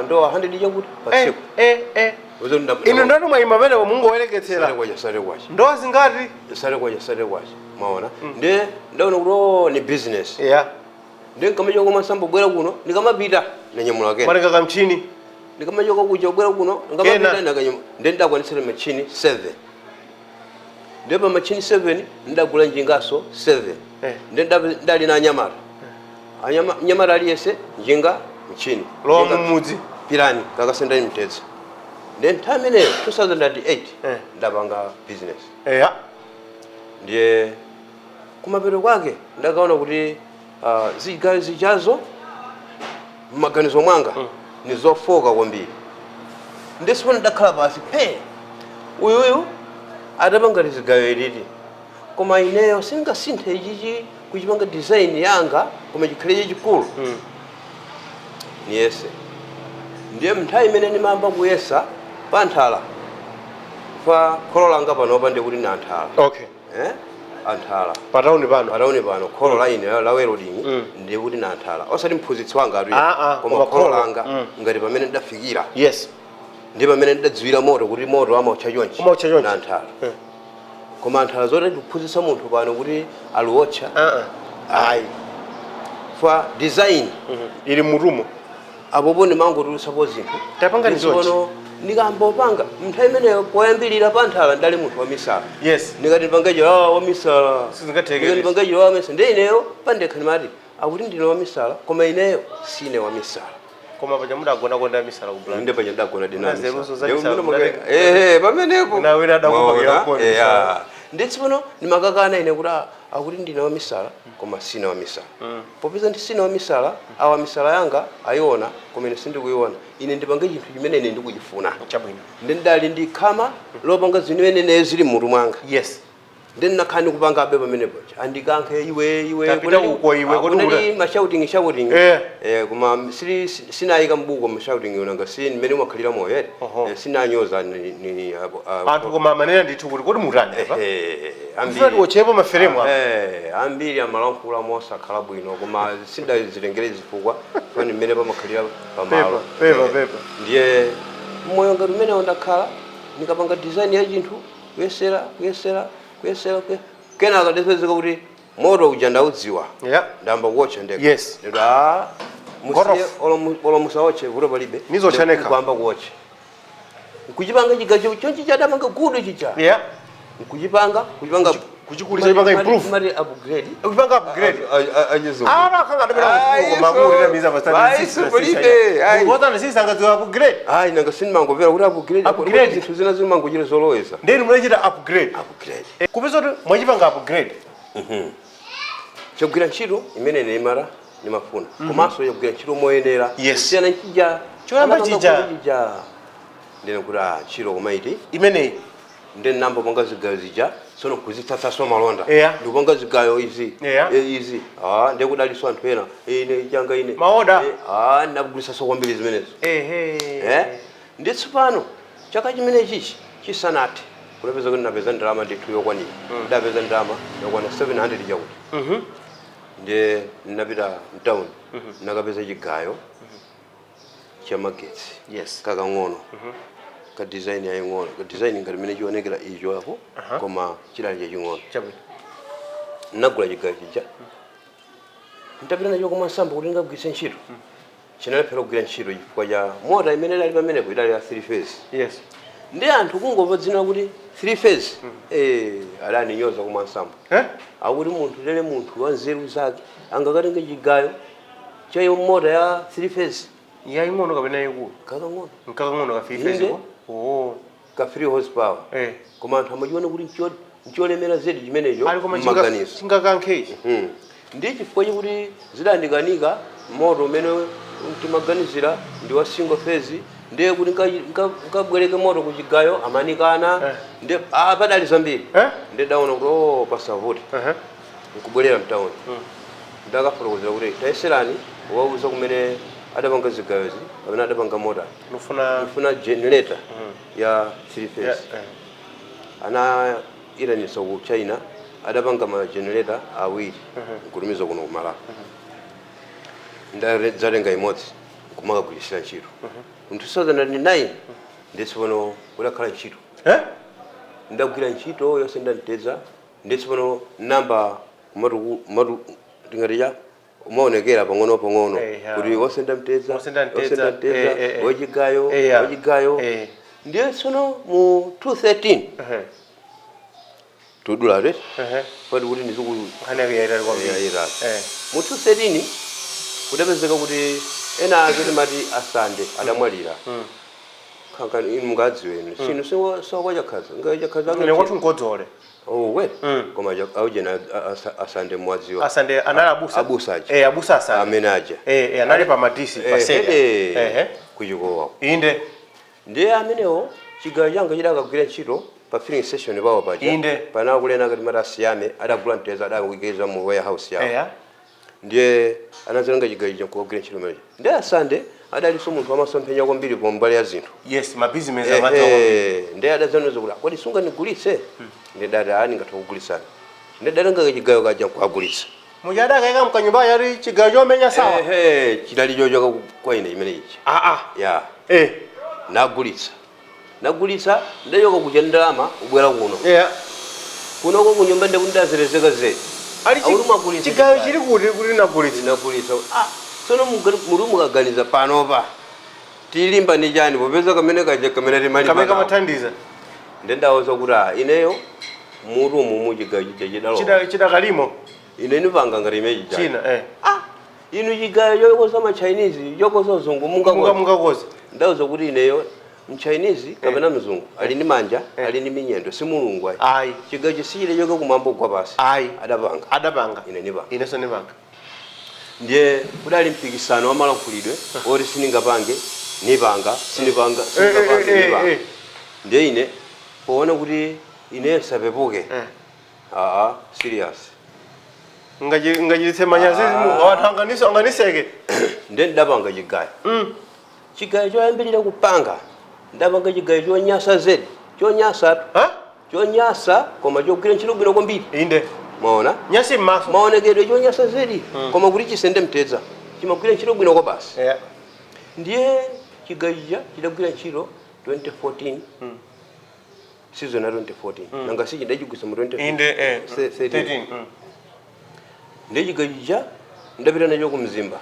ndowa 100 chakuti pa tsiku. Inu ndanu mwayima pamenepo mungowereketsera. Sate kwacha, sate kwacha. Ndowa zingati? Sate kwacha, sate kwacha, maona? Ndiye ndaona kuti, oh, ni business. Ndiye nkamachoka kumasambo bwera kuno, ndikamapita nanyamula kena. Mwatenga kamchini. Ndikamachoka kuja bwera kuno, ndikamapita Kena. nakanyamula. Ndiye ndakwanisira machini 7. Ndiye pa machini 7 ndagula njingaso 7. Ndiye ndali na anyamata. Nyamata aliyese njinga, mchini. Lowa Njinga- mumudzi. Pirani kakasendani mtedza. Ndiye nthawi imeneyo 2008 ndapanga business. Ndiye kumapeto kwake ndakaona kuti zigayo zichazo mmaganizo mwanga ni zofoka kwambiri. Ndisipona ndakhala pasi pe, uyuyu adapanga zigayo iliti, koma ineyo singasinthe ichichi kuchipanga design yanga, koma chikhale chachikulu, niyese. Ndiye nthawi imene ndimayamba kuyesa pa nthala, pa kholo langa panopa, ndiye kuti ni anthala. Eh? Anthala. Patauni pano. Patauni pano, kholo la ine la welding, ndiye kuti na anthala, osati mphunzitsi wanga atu, Ah, ah, koma koma kholo kholo. langa. Ngati pamene ndafikira, ndi pamene ndadziwira moto kuti moto amautcha chonchi. Amautcha chonchi. Na anthala. Koma anthala zoti ndikuphunzitsa munthu pano kuti aliwotcha, Ah ah. ayi, fa design Ili mutumo. apopo ndimangotulutsapo zinthu. Tapanga ndi zonchi. Nditsono ndikambopanga nthawi imeneyo, poyambirira pa nthala ndali munthu wamisala. Ndikati ndipangecho, ah, wamisala. Sizingatheke. Ndikati ndipangecho, wamisala. Ndi ineyo pandekha ndimati akuti ndine wamisala, koma ineyo sine wamisala. Koma paja mudagona konda misala ku Blantyre. Inde paja ndagona dina. Unazeruso za misala. Ehe, pamenepo. Una wina adakupangira Mwaona? mkono Eh, misala. ah. Ndi tsopano ndimakakana ine kuti akuti ndine wamisala, koma sine wamisala. Popeza ndi sine wamisala, awa misala yanga ayiona, koma ine sindikuiona. Ine ndipange chinthu chimene ine ndikuchifuna. Chabwino. Ndi ndali ndi khama lopanga zimene zili mmutu mwanga. Yes. Ndi ndinakhala ndikupanga abe pamenepo, andikankhe iwe iwe. Tapita uko iwe, kodi kunali ma shouting shouting. Eh. Eh, koma sili sinayika mbuko ma shouting yonanga si mmene umakhalira moyo ere. Oho. Eh, sinanyoza ni Anthu koma amanena ndithu kuti kodi mutani apa? Eh, Mfuna tiwotchepo maferemu apa. Eh, ambiri amalankhula mosakhala bwino, koma sindazitengere zifukwa fani mmene pamakhalira pamalo. Pepa, pepa, Eh, pepa. Ndiye moyo ngati umenewo ndakhala ndikapanga design ya chinthu, kuyesera, kuyesera, kuyesera, kenaka ndipezeka kuti moto uja ndaudziwa. Yeah. Ndamba kuwotcha ndekha. Yes. Ndikuti, ah, God musiye of. olo musawotche, vuto palibe. Nizotcha nekha. Kuyamba kuwotcha, nkuchipanga chigacho chonchi chadamanga gudu chicha. Nkuchipanga, kuchipanga. Kuchikulisa, chipanga improve. Mati upgrade. Kupanga upgrade. Achizungu. Ara kanga adapita Ayi, kufuko makuru miza pa Ayi, so palibe, ayi. Wotana sisi angadziwa upgrade. Ayi, nanga sindimangomvera kuti upgrade. Upgrade. Zinthu zina zimangochita zoloweza. Ndeni munachita upgrade. Upgrade. Eh, kupeza kuti mwachipanga upgrade. Chogwira ntchito imene ine imara nimafuna, komanso chogwira ntchito moyenera. Yes. Kusiyana nchija. Choyamba anapanga chija. kuti chija ndine kuti ah, ntchito kumaiti. Imeneyi. Ndi namba panga zigayo zija, tsono kuzitsatsaso malonda. Yeah. Ndikupanga zigayo izi. Yeah. Eh, izi ah, ndiye kudaliso anthu ena, ine changa ine. Maoda. Eh, ah, ndinakugulisaso kwambiri zimenezo. Ehe. Eh, ndi tsopano chaka chimene chichi chisanathe kunapeza kuti ndinapeza ndalama ndithu yokwanira. Ndapeza ndalama yokwana 700 chakuti. Ndiye ndinapita mtown, ndinakapeza chigayo chamagetsi. Yes. Kakang'ono, ka design yaying'ono, ka design ngati mene chionekera icho apo, koma chidali chaching'ono. Chabwino. Ndinagula chigayo chija, nditapita nacho kumasamba kuti ndingagwiritse ntchito, chinalephera kugwira ntchito chifukwa cha mota imene idali pamenepo idali ya 3 phase. Yes. Ndi anthu kungomva dzina kuti 3 phase, eh, adaninyoza kumasamba. Eh? Akuti munthu lere, munthu wa nzeru zake angakatenge chigayo cha mota ya 3 phase? Yaying'ono kapena yayikulu? Kakang'ono. Nkakang'ono ka 3 phase Inde. ko. Oh. Ka 3 horsepower. Eh. Koma anthu amachiona kuti ncholemera zedi chimenecho. Ali koma mmaganizo. chingakankhechi. Ndi chifukwa chakuti zidandikanika moto umene timaganizira ndi wa single phase, ndiye kuti nkabwereke moto kuchigayo amanikana. Eh. Ndi ah, padali zambiri. Eh? Ndidaona kuti o, pasavuti. Nkubwerera mtawuni, ndakafotokozera kuti tayeserani wauza kumene adapanga zigayozi amene adapanga mota. Nufuna ndifuna generator ya 3 phase. Yeah, eh. Ana iranisa ku China, adapanga ma generator awiri nkutumiza kuno kumalawi. Ndadzatenga imodzi nkumakagwirisira ntchito mu 2009. Nditsopano kudakhala ntchito. Eh? Ndagwira ntchito yonse, ndantedza. Nditsopano namba kumatu kumatu tingati cha umaonekera pang'ono pang'ono. Eya. Kuti wosenda mtedza. Wosenda mtedza, Wosenda mtedza. eh, eh, eh. Wachigayo. Eya. Wachigayo. Eh. Ndiye tsono mu 2013 tudula reti pati kuti ndiziku Nkhani yake yaitali kwambiri. Yaitali. Eh. Mu 2013 kudapezeka kuti ena ake timati asande adamwalira. Khankani inu mungadziwe inu sinu siwakwachakhaza ngachakhaza. Ine kwathu nkodzole. Oh, we koma aujena asande mwadziwa. Asande anali abusa. Abusa aja. Eh, abusa asande. Amene aja. Eh, eh, anali pa Madisi pa Seria. Ehe. Kuchikowako. Inde. Ndiye amenewo chigayo changa chidakagwira ntchito pa filling station pawo paja. Inde. Panakulena kati mati asiyame adagula mteza, adakuyikiriza mu warehouse yawo. Eya. Ndiye anazilenga chigayo chija nkukagwira ntchito meneja. Ndiye asande adalinso munthu wamasomphenya kwambiri pa mbali ya zinthu. Yes, ma business amadziwa kwambiri. Ehe, ndiye adazanoza kuti kodi sunganigulitse? Ndidati ani ngatha kugulisana. Ndidalenga chigayo kaja nkukagulitsa. Muja adakayika mkanyumba yali chigayo chomenya sawa. Ehe, chidali chochoka kwa ine chimene ichi. Ah ah. Ya. Eh. Nagulitsa, nagulitsa, ndachoka kuja ndalama ubwera kuno. Yeah. Kunoko kunyumba ndakundazerezeka zedi. Ali Auri mwagulitsa chigayo chigayo. chili kuti nagulitsa. Nagulitsa. Ah, tsono muli mukaganiza panopa tilimba ni chani popeza kamene kaja kamene timali Kamene kamathandiza. Ndendawuza kuti ah, ineyo mutu umu muchigayo chija chidalowa. Chida chidakalimo. Ine ndipanga ngati imene chija. China eh. Ah, Inu chigayo chokoza ma Chinese, chokoza zungu Munga mungakoza. Ndauza kuti ineyo mchinese kapena mzungu ali ndi manja, ali ndi minyendo, si mulungu ayi. Ayi. Chigayo chisiyile choke kumwamba kugwa pasi. Ayi. Adapanga. Adapanga. Ine ndipanga. Inenso ndipanga. Ndiye kudali mpikisano wa malankhulidwe oti siningapange, nipanga, sinipanga, singapange, nipanga. Ndiye ine poona kuti ine sapepuke. Aa, serious. Ngachititse manyazi anthu anganiso anganiseke. Ndiye ndidapanga chigayo. Chigayo choyambirira kupanga, ndapanga chigayo chonyasa zedi, chonyasa. Ha? Chonyasa koma chogwira ntchito bwino kwambiri. Inde. Mwaona? Nyasi m'maso. Maonekedwe chonyasa zedi, koma kuti chisende mtedza chimagwira ntchito bwino kwa basi. Yeah. Ndiye chigayo chija chidagwira ntchito 2014. Season ya 2014. Nanga si chidachigwisa mu 2015. Inde 13. 13. Ndiye chigayo chija ndapita nacho ku Mzimba.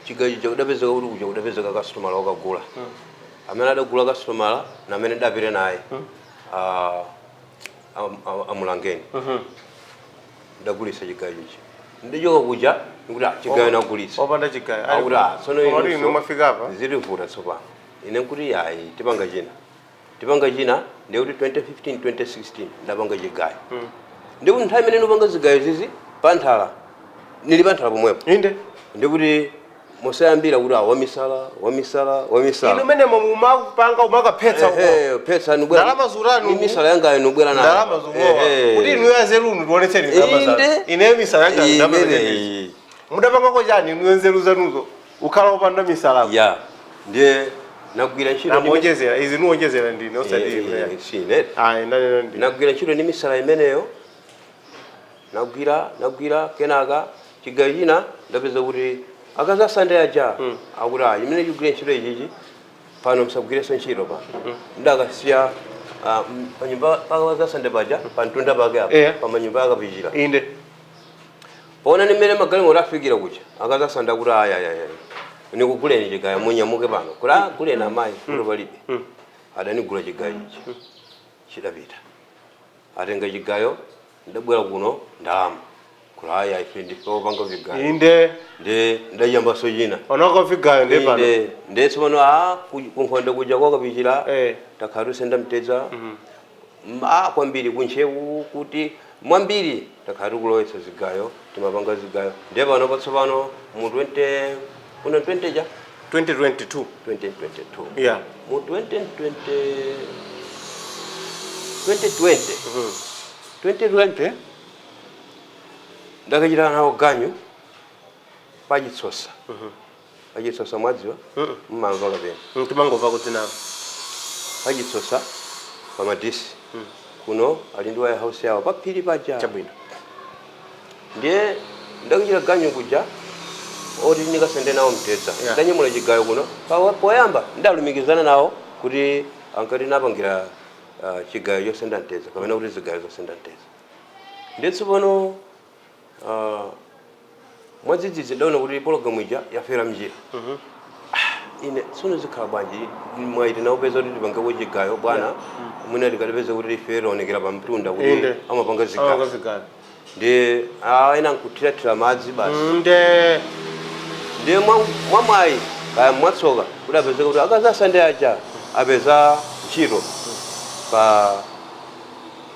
Chigayo chija kudapezeka kuti kuja kudapezeka customer wakagula. Amene adagula customer na amene ndapita naye. Amulangeni. Ndagulisa chigayo ichi. Ndichoka kuja nikuti chigayo nagulisa. Opanda chigayo. Akuti tsono Koma inu mwafika apa. Zilivuta tsopano. Ine nkuti ayi tipanga china. Tipanga china ndikuti 2015 2016 ndapanga chigayo. Ndikuti nthawi imene ndipanga zigayo zizi panthala. Nili panthala pomwepo. Inde. Ndikuti musayambira kuti wamisala, wamisala, wamisala. Inu mene mumapanga umakaphetsa uko. Phetsa nubwera. Ndalama zuranu. Ni misala yanga nubwera nayo. Ndalama zumowa. Kuti inu yazelunu tionetseni ndalama zanu. Inde. Ine misala yanga ndalama Imene. zanu. Mudapangako chani inu nzeru zanuzo. Ukhala opanda misala. Ya. Ndiye nagwira ntchito Namuonjezera, izi nuonjezera ndine osati inu. Sine. Ayi ndanena ndine. Nagwira ntchito ndi misala imeneyo. Nagwira kenaka chigayo china ndapeza kuti akazasande aja akuti imene chigwira ntchito ichichi pano musagwirenso ntchito pano. Ndakasiya panyumba pakazasande paja pamtunda pake apa pamanyumba akapichira. Inde. Pona nimene magalimoto afikira kuja akazasanda kuti ayayaya nikuguleni chigayo munyamuke pano kuti aguleni amayi kuti palibe. Adanigula chigayo ichi chidapita. Atenga chigayo ndabwera kuno ndalama. Kuti aya ife ndife opanga vigayo. Inde. Ndi ndayambaso china. Onako vigayo ndi pano. Inde ndiye tsopano kunkhonde kuja kwakapichira takhala tusenda mtedza. Kwambiri kunchewu kuti mwambiri takhala tikulowetsa zigayo timapanga zigayo. Ndiye pano patsopano mu 20 kuno 20 ja 2022. 2022. Yeah. Mu 2020 2020. 2020 ndakachita nawo ganyu pachitsosa. Pachitsosa mwadziwa? Mmamva kapena. Timangomva kudzinamo. Pachitsosa pamadisi. Kuno ali ndi warehouse yawo paphiri paja. Chabwino. Ndiye ndakachita ganyu kuja oti ndikasende nawo mtedza. Ndanyamula chigayo kuno. Poyamba ndalumikizana nawo kuti ankati napangira chigayo chosenda mtedza kapena kuti zigayo zosenda mtedza. Ndiye tsopano mwadzidzidzi ndaona kuti pologalamu ija yafera mnjira. Ine tsono zikhala bwanji mwaiti naupeza kuti tipangeko chigayo bwana mwina tikatipeza kuti ife taonekera pamtunda kuti amapanga zigayo. Ndiye ena nkuthirathira madzi basi. Inde. Ndiye mwamwayi kaya mwatsoka kuti apezeka kuti akazasande aja apeza ntchito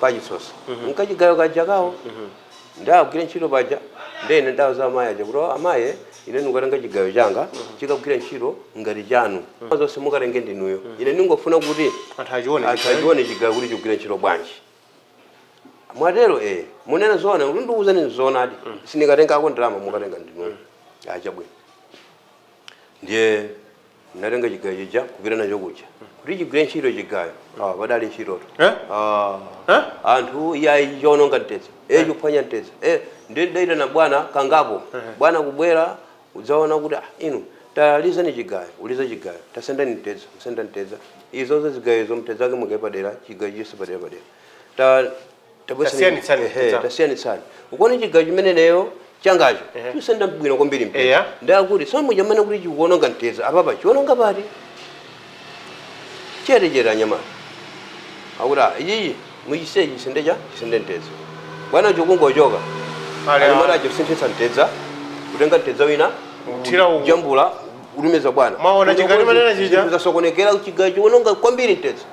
pachitsosa. Nkachigayo kaja kawo ndagwira ntchito paja ndiye ine ndawuza amayi aja kuti amayi ine ndikukatenga chigayo changa chikagwira ntchito ngati chanu. Zonse mukatenge ndinuyo. Ine ndingofuna kuti anthu achione chigayo kuti chigwire ntchito bwanji. Mwatero munena zoona kuti ndikuwuzani zoonadi. Sindikatengako ndalama mukatenga ndinuyo. Achabwino. Ndiye ndatenga chigayo chija kupita nacho kuja. Kuti chigwire ntchito chigayo. Padali ntchitoto. Anthu iyayi chononga mtedza. Chikuphwanya mtedza. Ndiye ndayitana bwana kangapo. Bwana kubwera udzaona kuti inu talizani chigayo, uliza chigayo, tasendani mtedza, usenda mtedza. Izozo zigayo izo mtedza wake mukaye padera, chigayo chonse padera padera. Tasiyanitsani. Ukuona chigayo chimeneneyo changacho chisenda bwino kwambiri mtedza. Ndakuti somo chamene kuti chikuononga mtedza apapa chiononga pati. Chere anyamata. Akuti iyiyi muchise chisende cha chisende mtedza. Bwana chokungochoka. Anyamata acho sinthitsa mtedza Kutenga mtedza wina, Kuthira uku. Jambula ulumiza bwana. Mwaona chigayo manena chija? Zasokonekera chigayo chiwononga kwambiri mtedza.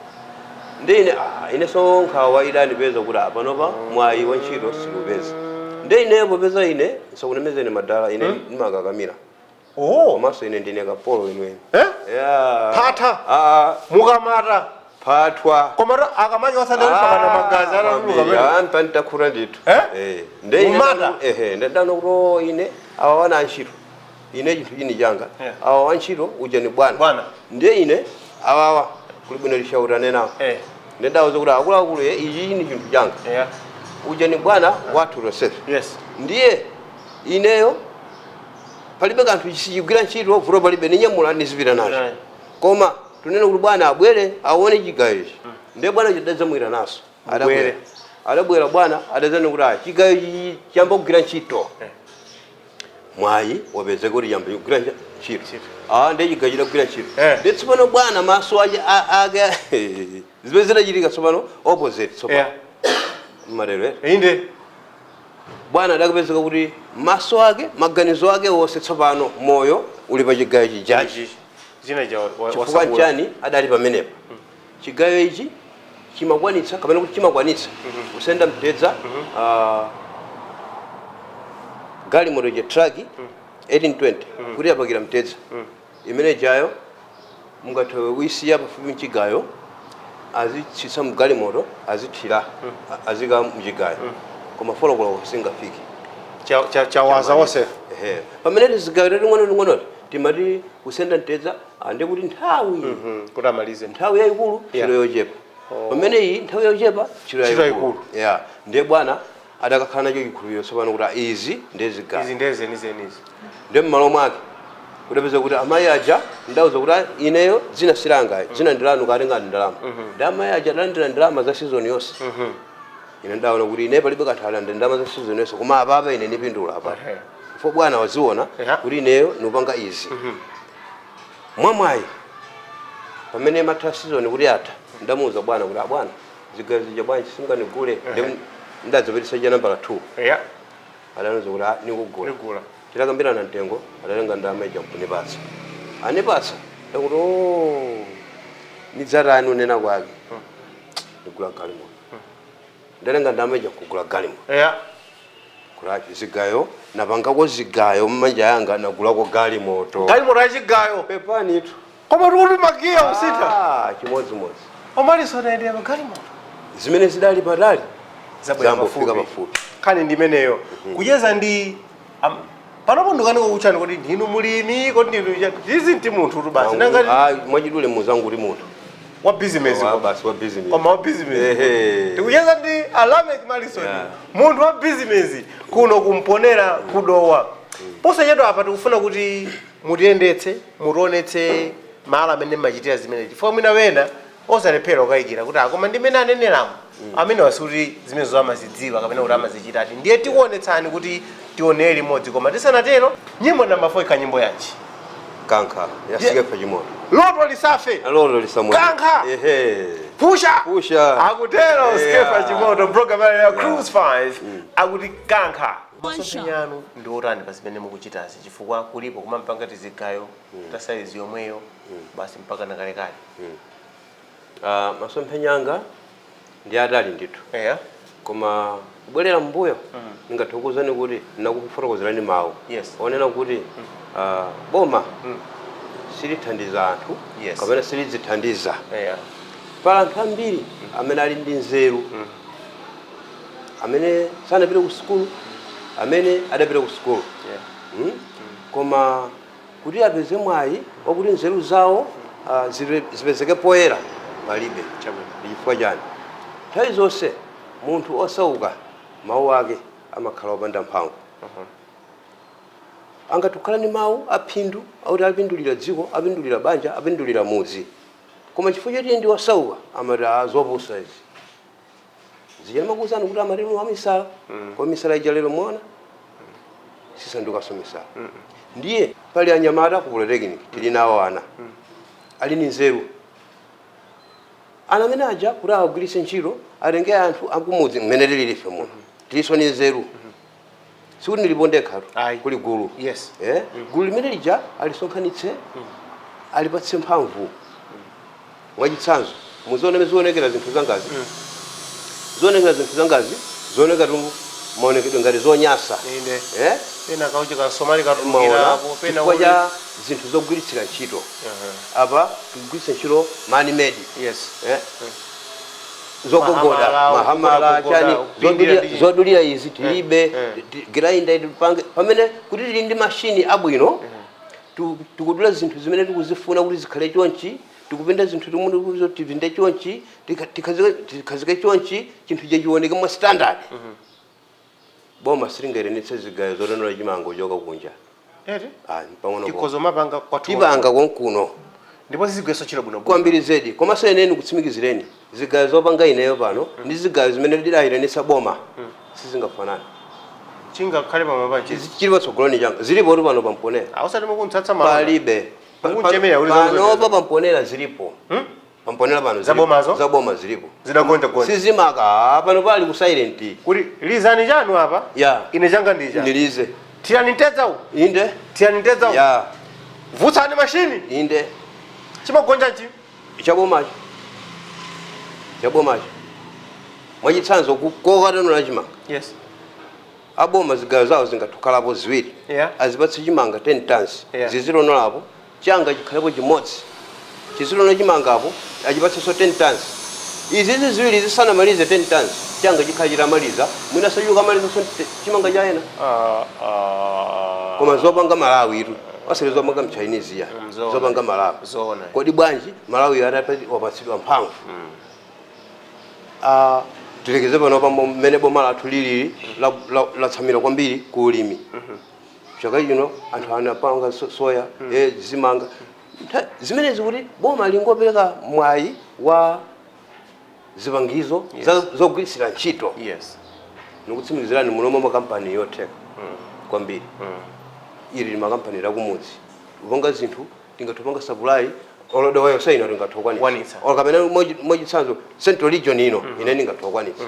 Ndi ine ine so nkhawa idanipeza kuti panopa mwayi wa ntchito sikupeza. Ndi ine popeza ine nsakunemeza ine madala ine ndimakakamira. Oh. Komanso ine ndine kapolo inweni. Eh? Yeah. Phatha. Ah, Mukamata. phathwa. Komatu akamachi wasadali pakana magazi atatuluka pamene. Ampa ntakhura ndithu. Eh? Nde ine Mumata? Ehe, ndadana kuti ine awa wana antchito. Ine chinthu chini changa. Yeah. Awa wantchito uja ni bwana. Bwana. Ndiye ine awawa kuli bwino lishautane nawo. Eh. Ndendawuza kuti akuluakulu ichi chini chinthu changa. Yeah. Uja ni bwana wathu Yosefe. Yes. Ndiye ineyo palibe kanthu sichigwira ntchito vuto palibe ninyamula nizipita nacho. Yeah. Koma tunene kuti bwana abwere aone chigayo ichi. Ndiye bwana chidadzamwira naso. Adabwera. Bwere. Adabwera bwana adadzana kuti chigayo ichi chiyamba kugwira ntchito. Mwayi wapezeka kuti chiyamba kugwira ntchito. Ntchito. Ndiye chigayo chidagwira ntchito. Eh. Ndiye tsopano bwana maso ake ake zimene zidachitika tsopano opposite tsopano. Yeah. Mmalero eh. Inde. Bwana adakapezeka kuti maso ake maganizo ake wonse tsopano moyo uli pa chigayo chijachi. Zina ja Chifukwa chani adali pamenepo. Chigayo ichi chimakwanitsa kapena kuti chimakwanitsa kusenda mtedza galimoto ja truck 1820 kuti apakira mtedza imene jayo mungathe kuisiya pafupi mchigayo azitsitsa mgalimoto azithira azika mchigayo koma folokolo singafike. Chawaza wonse. Ehe. Pamene tizigayo tating'ono ting'onoti timati kusenda mtedza ande kuti nthawi Kuti amalize. Nthawi yayikulu Yeah. ntchito yochepa. Pamene iyi nthawi yochepa ntchito Ntchito yayikulu. Yeah. Ndiye bwana adakakhala nacho chikhulupiriro tsopano kuti izi ndiye zigayo. Izi ndiye zenizenizi. Ndiye m'malo mwake kudapeza kuti amayi aja ndauza kuti ineyo dzina silanga dzina ndilanu katenga ndalama. Ndi amayi aja adalandira ndalama za season yonse. Ine ndaona kuti ine palibe kanthu alandira ndalama za season yonse koma apapa ine nipindula apapa. Ehe. Fo bwana waziona Yeah. kuti ineyo nupanga izi. Mwamwayi pamene matha season kuti atha ndamuwuza bwana kuti abwana zigayo zija bwanji singanigule ndadzapitisa cha nambala 2. Yeah. Adanuza kuti nikugula. Nikugula. Tilakambirana mtengo adatenga ndalama ija nkunipatsa. Anipatsa ndakuti nidzatani unena kwake. Nigula galimoto. Ndatenga ndalama ija nkugula galimoto. Yeah. Kuti zigayo napangako zigayo mmanja yanga nagulako galimoto. Galimoto yachigayo. Pepani itu. Koma tikuti magiya usitha. Chimodzimodzi. Omaliso ndiye galimoto. Zimene zidali patali Zabwera zambofika pafupi. pafupi. Khani ndimeneyo. Kucheza ndi panopo ndikukanika kuchani kuti ndinu mulimi kodi ndinu izi ndi munthu tu basi. Nanga Mwachidule muzangu kuti munthu. Wa business. Wa basi wa business. Koma wa business. Ehe. Tikucheza ndi Lameck Malison. Yeah. Munthu wa business kuno kumponera kudowa. Posachedwa apa tikufuna kuti mutiyendetse, mutionetse malo amene mmachitira zimene. Chifukwa mwina wena osalephera kukayikira kuti koma ndi mmene aneneramo. Amene wasuti zimenezo amazidziwa kapena kuti amazichita ati. Ndiye tikuonetsani kuti tionere limodzi koma tisanatero nyimbo namba 4 ikha nyimbo yanji. Kankha yasikefa chimoto. Loto lisafe. Loto lisamwe. Kankha. Ehe. Pusha. Pusha. Akutero Yeah. Skeffa Chimoto program ya Cruise 5 akuti kankha. Masomphenya anu ndi otani pa zimene mukuchitazi chifukwa kulipo kumampanga tizigayo ta size yomweyo basi mpaka nakalekale. Masomphenya anga ndi atali ndithu. Yeah. Koma kubwerera mbuyo ningathokozani kuti nakufotokozerani mawu. Yes. Onena kuti boma silithandiza anthu Yes. kapena silidzithandiza. Yeah. Pala anthu ambiri amene ali ndi nzeru amene sanapite ku sukulu amene adapita ku sukulu. Yeah. Koma kuti apeze mwayi wakuti nzeru zawo zipezeke poyera palibe. Chabwino. Ndi chifukwa chani nthawi zonse munthu osauka mawu ake amakhala opanda mphamvu. Angatukhala ndi mawu aphindu akuti apindulira dziko, apindulira banja, apindulira mudzi. Koma chifukwa choti ndi osauka amati zopusa izi. Zija makuwuzani kuti amatero amisala. Koma misala ija lero muona sisandukanso misala. Ndiye pali anyamata ku polytechnic tili nawo ana. Ali ndi nzeru. Ana amene aja kuti awagwiritse ntchito atenge anthu akumudzi mmene tilili ife muno. Tilinso ndi nzeru. Sikuti ndilipo ndekhatu, Ayi. kuli gulu. Yes. Gulu limene lija alisonkhanitse, alipatse mphamvu. Mwachitsanzo, muzione zionekera zinthu zangazi, zionekera zinthu zangazi zioneka tu maonekedwe ngati zonyasa. Inde. Eh? Pena kauchi kansomali Maona katulukirapo pena chifukwa cha zinthu zogwiritsira ntchito. Apa tikugwiritsa ntchito man-made. Yes. Eh? Zogogoda, Mahamala, mahamala, kugoda, chani, kupindira zodulira izi tilibe. Grinder tipange pamene kuti tili ndi mashini abwino, tikudula zinthu zimene tikuzifuna kuti zikhale chonchi, tikupinda zinthu timene kuti tipinde chonchi, tikhazike chonchi, chinthu chachioneke mwa standard. Boma silingayitanitse zigayo zotonola chimanga kuchoka kunja. Eti? Ah, pang'ono. Tikhoza mapanga kwathu. Tipanga konkuno. Ndipo zizigwiritsa ntchito bwino. Kwambiri zedi. Komanso ineni kutsimikizireni, zigayo zopanga ineyo pano ndi zigayo zimene lidayitanitsa boma sizingafanane. Chingakhale pamapa chisi. Chili patsogoloni changa, zilipo pano pamponera. Ausati mukuntsatsa malonda. Palibe. Mukunchemera kuti Panopa pamponera zilipo, pamponera pano zilipo. Zabomazo? Zaboma zilipo. Zidagonja gonja. Sizimaka pano, pali ku silent. Kuti lizani chanu apa. Ya. Ine changa ndija. Ndilize. Tiyani mtedza uwu. Inde. Tiyani mtedza uwu. Ya. Vutsani mashini. Inde. Chimagonja nchi. Chabomacho, chabomacho. Mwachitsanzo, kokatanola chimanga, Yes. aboma zigayo zawo zingathukhalapo ziwiri, azipatse chimanga 10 tons, zizilonolapo, changa chikhalepo chimodzi chizilona chimangapo, achipatsenso 10 tons. Izizi ziwiri zisanamalize 10 tons, changa chikhala chitamaliza, mwina sachukamalizenso chimanga cha ena. Ah, ah. Koma zopanga Malawi itu, osati zopanga mChinese ya. Zoona. Zopanga Malawi. Zoona. Kodi bwanji Malawi wapatsidwa mphamvu? Ah, tilekeze pano mmene boma lathu lilili latsamira kwambiri ku ulimi. Chaka chino anthu anapanga soya, zimanga. Zimenezi kuti boma lingopereka mwayi wa zipangizo zogwiritsira ntchito, nikutsimikizirani, munomo makampani yotheka kwambiri. Ili ndi makampani lakumudzi kupanga zinthu, tingatopanga supply olodowayo saino tingathokwanitsa. Kwanitsa. Olo kapena mwachitsanzo Central Region ino ine ndingathokwanitsa.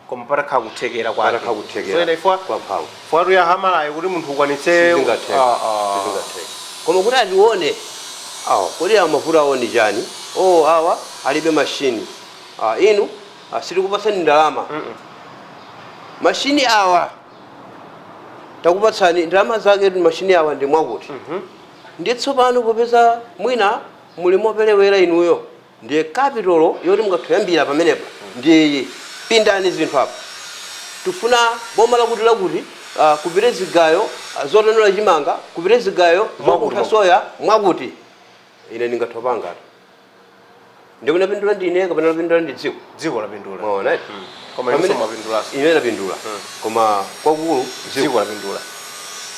Koma patakhala kuthekera kwake. Patakhala kuthekera So ine ifwa kwa mphamvu. fwatu ya hamalayo kuti munthu ukwanitse. Sizingatheka. Ah, ah. Sizingatheka. Koma kuti atione awa, kodi awa mavuto awo ndi chani? O, awa alibe mashini. Ah, inu, sitikupasani ndalama, mashini awa takupatsani ndalama zake, mashini awa ndi mwakuti. Ndiye tsopano popeza mwina muli moperewera inuyo, ndiye capital yoti mungathoyambira pamenepa ndiye pindani zinthu apa. Tifuna boma lakuti lakuti, kupite zigayo zotonola chimanga, kupite zigayo Mwakuti. zokuntha soya mwakuti. Ine ndingathopangatu, ndikuna pindula ndine kapena lapindula ndi dziko? Dziko lapindula. Mwaona? Koma inunso mwapindulaso. Ine lapindula, koma kwakulu Dziko lapindula.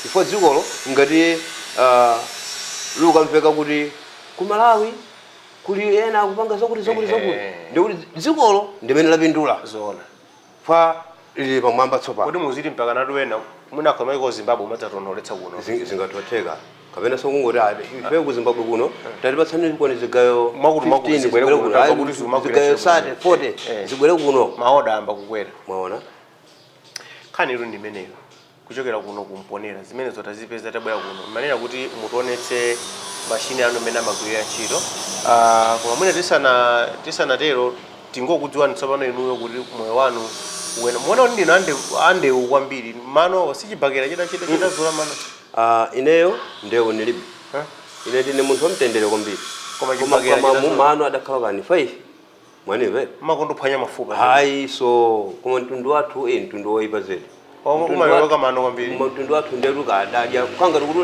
Chifukwa dzikolo ngati lukamveka kuti ku Malawi kuli ena akupanga zakuti zakuti zakuti, ndikuti dzikolo ndimene lapindula. Zoona. Fa lili pamwamba tsopano. Kodi muziti mpaka natu ena mwina maiko Zimbabwe umadzatonoletsa kuno? Zingathotheka kapena sokungoti ife ku Zimbabwe kuno tatipatsani kone zigayo Mwakuti mwakuti 15 zibwere zibwere kuno, kuno. tamva Ayi, kuti zimagwira zigayo ntchito. 30 40 zibwere kuno. Maoda amba kukwera. Mwaona? Nkhani itu ndimeneyo kuchokera kuno kumponera, zimene zotazipeza tabwera kuno manena kuti mutionetse mashini anu amene amagwirira ntchito. Ah, koma mwina tisanatero tingokudziwani tsopano inuyo kuti moyo wanu wena muona kuti ndinu andewu kwambiri, mano sichibakera chita chita chitazula mano. Ah, ineyo ndewu ndilibe. Huh? Ine ndine munthu wamtendere kwambiri. Koma Koma chibakera koma chitazula. mumano adakhala kani 5 mwanive. Makondophwanya mafupa. Hayi, so koma mtundu wathu mtundu woipa zedi. Omwe umayoka mano kwambiri. Mtundu wathu ndetu kadadya kanga kuti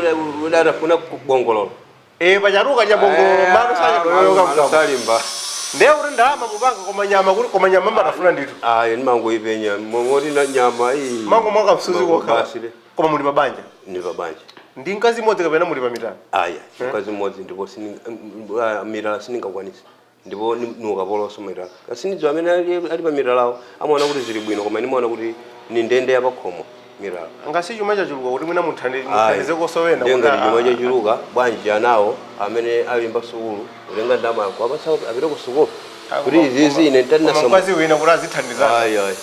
udadafuna kubongololo. Eh, pacharuka cha bongololo mano sachadoyoka mkamwa. Salimba. Ndiye kuti ndalama mupanga, koma nyama kuti, koma nyama mbatafuna ndithu. Ayi, ndimangoipenya mongoti na nyama iyi. Mango mwaka msuzi kokha. Basi le. Koma muli mabanja? Ndi pabanja. Ndi mkazi mmodzi kapena muli pa mitano? Aya, mkazi mmodzi, ndipo mitala sindingakwanisa, ndipo niukapolonso mitala kasindidzo amene ali pa mitalawo amaona kuti zili bwino, koma ndimaona kuti ni ndende yapakhomo mitala. Ngasi chuma chachuluka kuti mwina muthandize kosowena. Ndiye ngati chuma chachuluka bwanji anawo amene alimba sukulu utenga ndalama yako apatsa apite ku sukulu kuti izizi ine Koma ntatinasoma. mkazi wina kuti azithandizana. Ayi, ayi.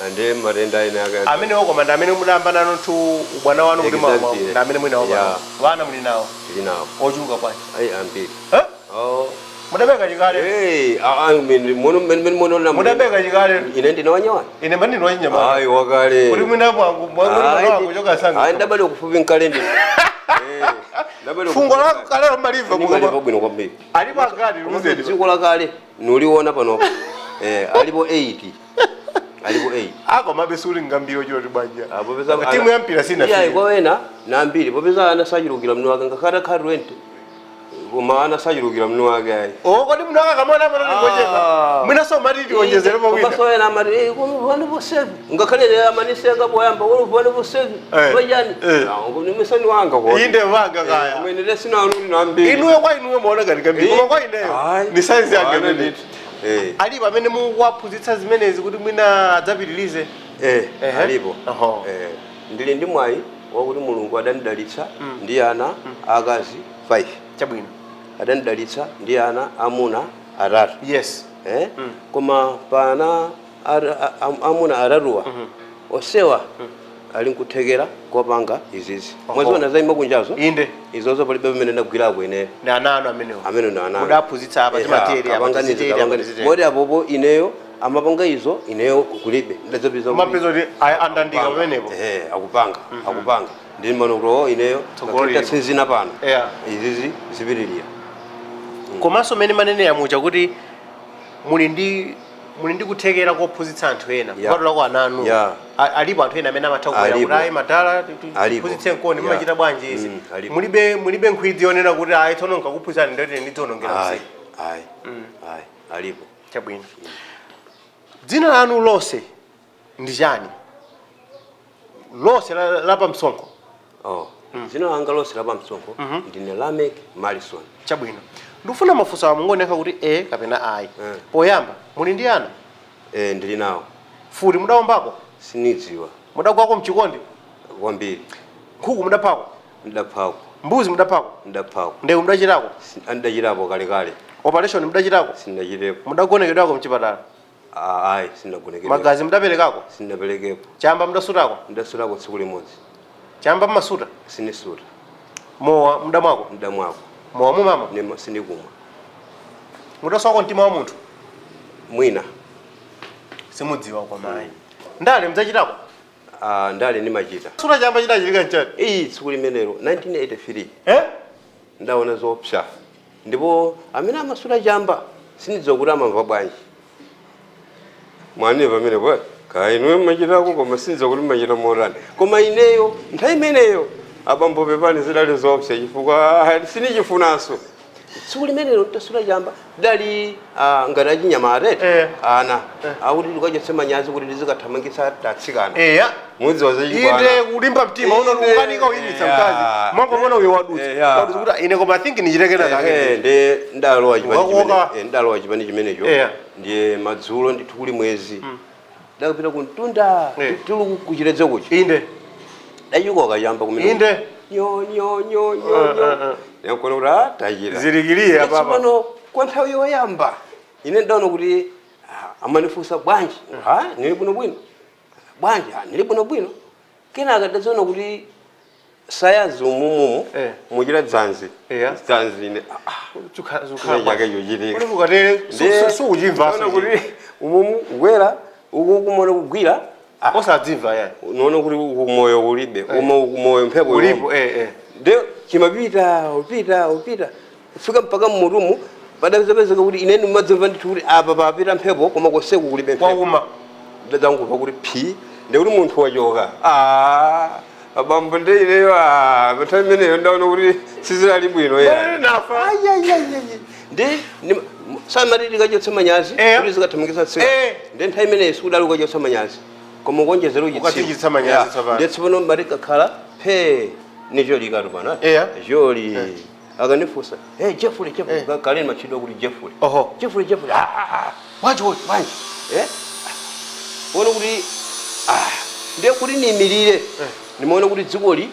Ande matenda ena aka. Amene koma ndi amene mudayamba nanu tu ubwana wanu kuti Exactly. ndi amene mwinawo pano. Yeah. Wana muli nawo? Tili nawo. Ochuluka bwanji? Ayi, ambiri. Eh? Oh. Mudabeka chikale. Hey, ah, ah, mono mene mono na. Mudabeka chikale. Ine ndine wanyawani. Ine mani ndine wachinyamata. Ayi, wakale. Kuti mwina mwangu mwangu kuchoka sanga. Ayi, ndabale kufupi nkale ndi. Eh, ndabale. Fungo lako kalero maliva. Maliva bwino kwambiri. Alipo angati luzedi? Dziko lakale nuliona panopo. Eh, alipo 8. Alipo 8. Ako mabesuli ngambiro choti bwanja. Ah, popeza timu ya mpira sina. Iya, kwa wena na ambiri popeza ana sachulukira mnu wake ngakhale khali 20. Koma ana sachulukira mnu wake ayi. Oh, kodi mndu akakamona amene ndingochepa. Mwina so mati tionjezere pa wina. Koma so ena amati eh koma vana vo 7. Ngakhale lero amanisenga poyamba koma vana vo 7. Bwajani. Ah, ni misani wanga ko. Inde wanga kaya. Mwene lesina anu na ambiri. Inuyo kwa inuyo muona ngati kambiri. Koma kwa ineyo ni size yake imene. Eh. Alipo amene mukuwaphunzitsa zimenezi kuti mwina adzapitirize? Eh, Ehe. alipo. Oho. Eh, ndili ndi mwayi wakuti Mulungu adanidalitsa ndi ana akazi 5. Chabwino. Adanidalitsa ndi ana amuna 3. Yes. Eh? Koma pana amuna atatuwa osewa ali nkuthekera kopanga izizi. Mwaziona zayima kunjazo? Inde. Izozo palibe pamene ndagwirako ineyo. Ndi ana anu amenewo. Amene ndi ana. Mudaphunzitsa apa timatere apa tizitere apa tizitere. Moti apopo ineyo amapanga izo ineyo kulibe. Ndadzapeza kuti Mapeza kuti andandika pamenepo. Eh, akupanga, akupanga. Ndi mano kuti ineyo Tsogolo lilipo. tsinzina pano. Yeah. Izizi zipitirira. Komanso mmene manenera muja kuti muli ndi kuthekera kophunzitsa anthu ena Yeah. kupatula kwa ana anu. Yeah. Alipo anthu ena amene amatha kubwera Alipo. kuti ayi madala Alipo. tiphunzitse nkoni Yeah. mumachita bwanji izi. Alipo. Mulibe nkhwidzi yonena kuti ayi tsono nkakuphunzitsani ndoti ndidzonongera Ayi, msiku. ayi, ayi, alipo. Chabwino. Dzina lanu lonse ndi chani? Lonse la pamsonkho. Oh. Dzina langa lonse la pamsonkho ndine Lameck Malison. Chabwino. Ndikufuna mafunso awa mungoneka kuti e kapena ayi. Poyamba, muli ndi ana? Eh, ndili nawo. Futi mudawombako? Sinidziwa. Mudagwako mchikondi? Kwambiri. Nkhuku mudaphako? Ndaphako. Mbuzi mudaphako? Ndaphako. Ndewu mudachitako? Andachitapo kalekale. Operation mudachitako? Sindachitepo. Mudagonekedwako mchipatala? Ayi, sinagonekedwa. Magazi mudaperekako? Sinaperekepo. Chamba mudasutako? Ndasutako tsiku limodzi. Chamba mmasuta? Sinisuta. Mowa mudamwako? Ndamwako. Mowa mumamwa? Sinikumwa. Mudaswako mtima wa munthu? Mwina. Simudziwa koma ayi. Ndale mudzachitako? Ah, ndale ndimachita. Suta chamba chidachitika nchani? Iyi tsiku limenelo 1983. Eh? Ndaona zoopsa. Ndipo amene amasuta chamba sindidziwa kuti amamva bwanji. Mwane pamene bwa kaya inuyo mmachitako koma sindidziwa kuti mmachita motani. Koma ineyo nthawi imeneyo abambo pepani zidali zoopsa chifukwa sinichifunanso. Tsiku limenelo nditasuta chamba dali ngati achinyamata ana akuti tikachotse manyazi kuti tizikathamangitsa tatsikana. Eya. Mudziwa zachibwana. Inde kulimba mtima uno ukanika uyimitsa mkazi. Mwango mwana uyo wadutsa. Wadutsa kuti ine koma think nichitekera kake. Ndi ndalowa chipani Ukakoka. chimene ndalowa chipani chimenecho. Ndiye madzulo ndithu kuli mwezi. Ndakapita kuntunda tulu kuchiredza kuchi. Inde. Ndachikoka chamba kumene. Inde. Nyo nyo nyo nyo nyo. Yankona kuti tachira. Zilikilia papa. Tsopano kwa nthawi yoyamba ine ndaona kuti amanifunsa bwanji. Ha, nili bwino bwino. Bwanji, nili bwino bwino. Kenaka ndadziona kuti sayazi umumumu muchita dzanzi. Dzanzi ine. Chake chochitika. Kuti ukatere sukuchimva. Ndaona kuti umumu kukwera uku kumona kugwira. Osadzimva yani. Unaona kuti umoyo ulibe. Umoyo mphepo ulipo. Ndio chimapita upita upita. Fika mpaka mmutumu padapezeka kuti ine ndimadzimva ndithu kuti apa papita mphepo koma koseku kulibe mphepo. Kwauma. Ndadzangumva kuti phi ndikuti munthu wachoka. Abambo ndi ineyo nthawi imeneyo ndaona kuti sizilali bwino yani. Nafa. Ndi samati tikachotse manyazi kuti zikathamangitsa tsika. Ndi nthawi imeneyo sikudali kukachotsa manyazi. Koma ukonjezera Ukachichitsa manyazi tsopano. Ndi tsopano mbati kakhala phe ni joli katu pano. Joli. Akanifunsa, "Hey Jeffrey, Jeffrey." Kaleni machidwa kuti Jeffrey. Oho. Jeffrey, Jeffrey. Bwanji bwanji. Eh? Ona kuti ndiye kuti niyimirire. Nimaona kuti dzikoli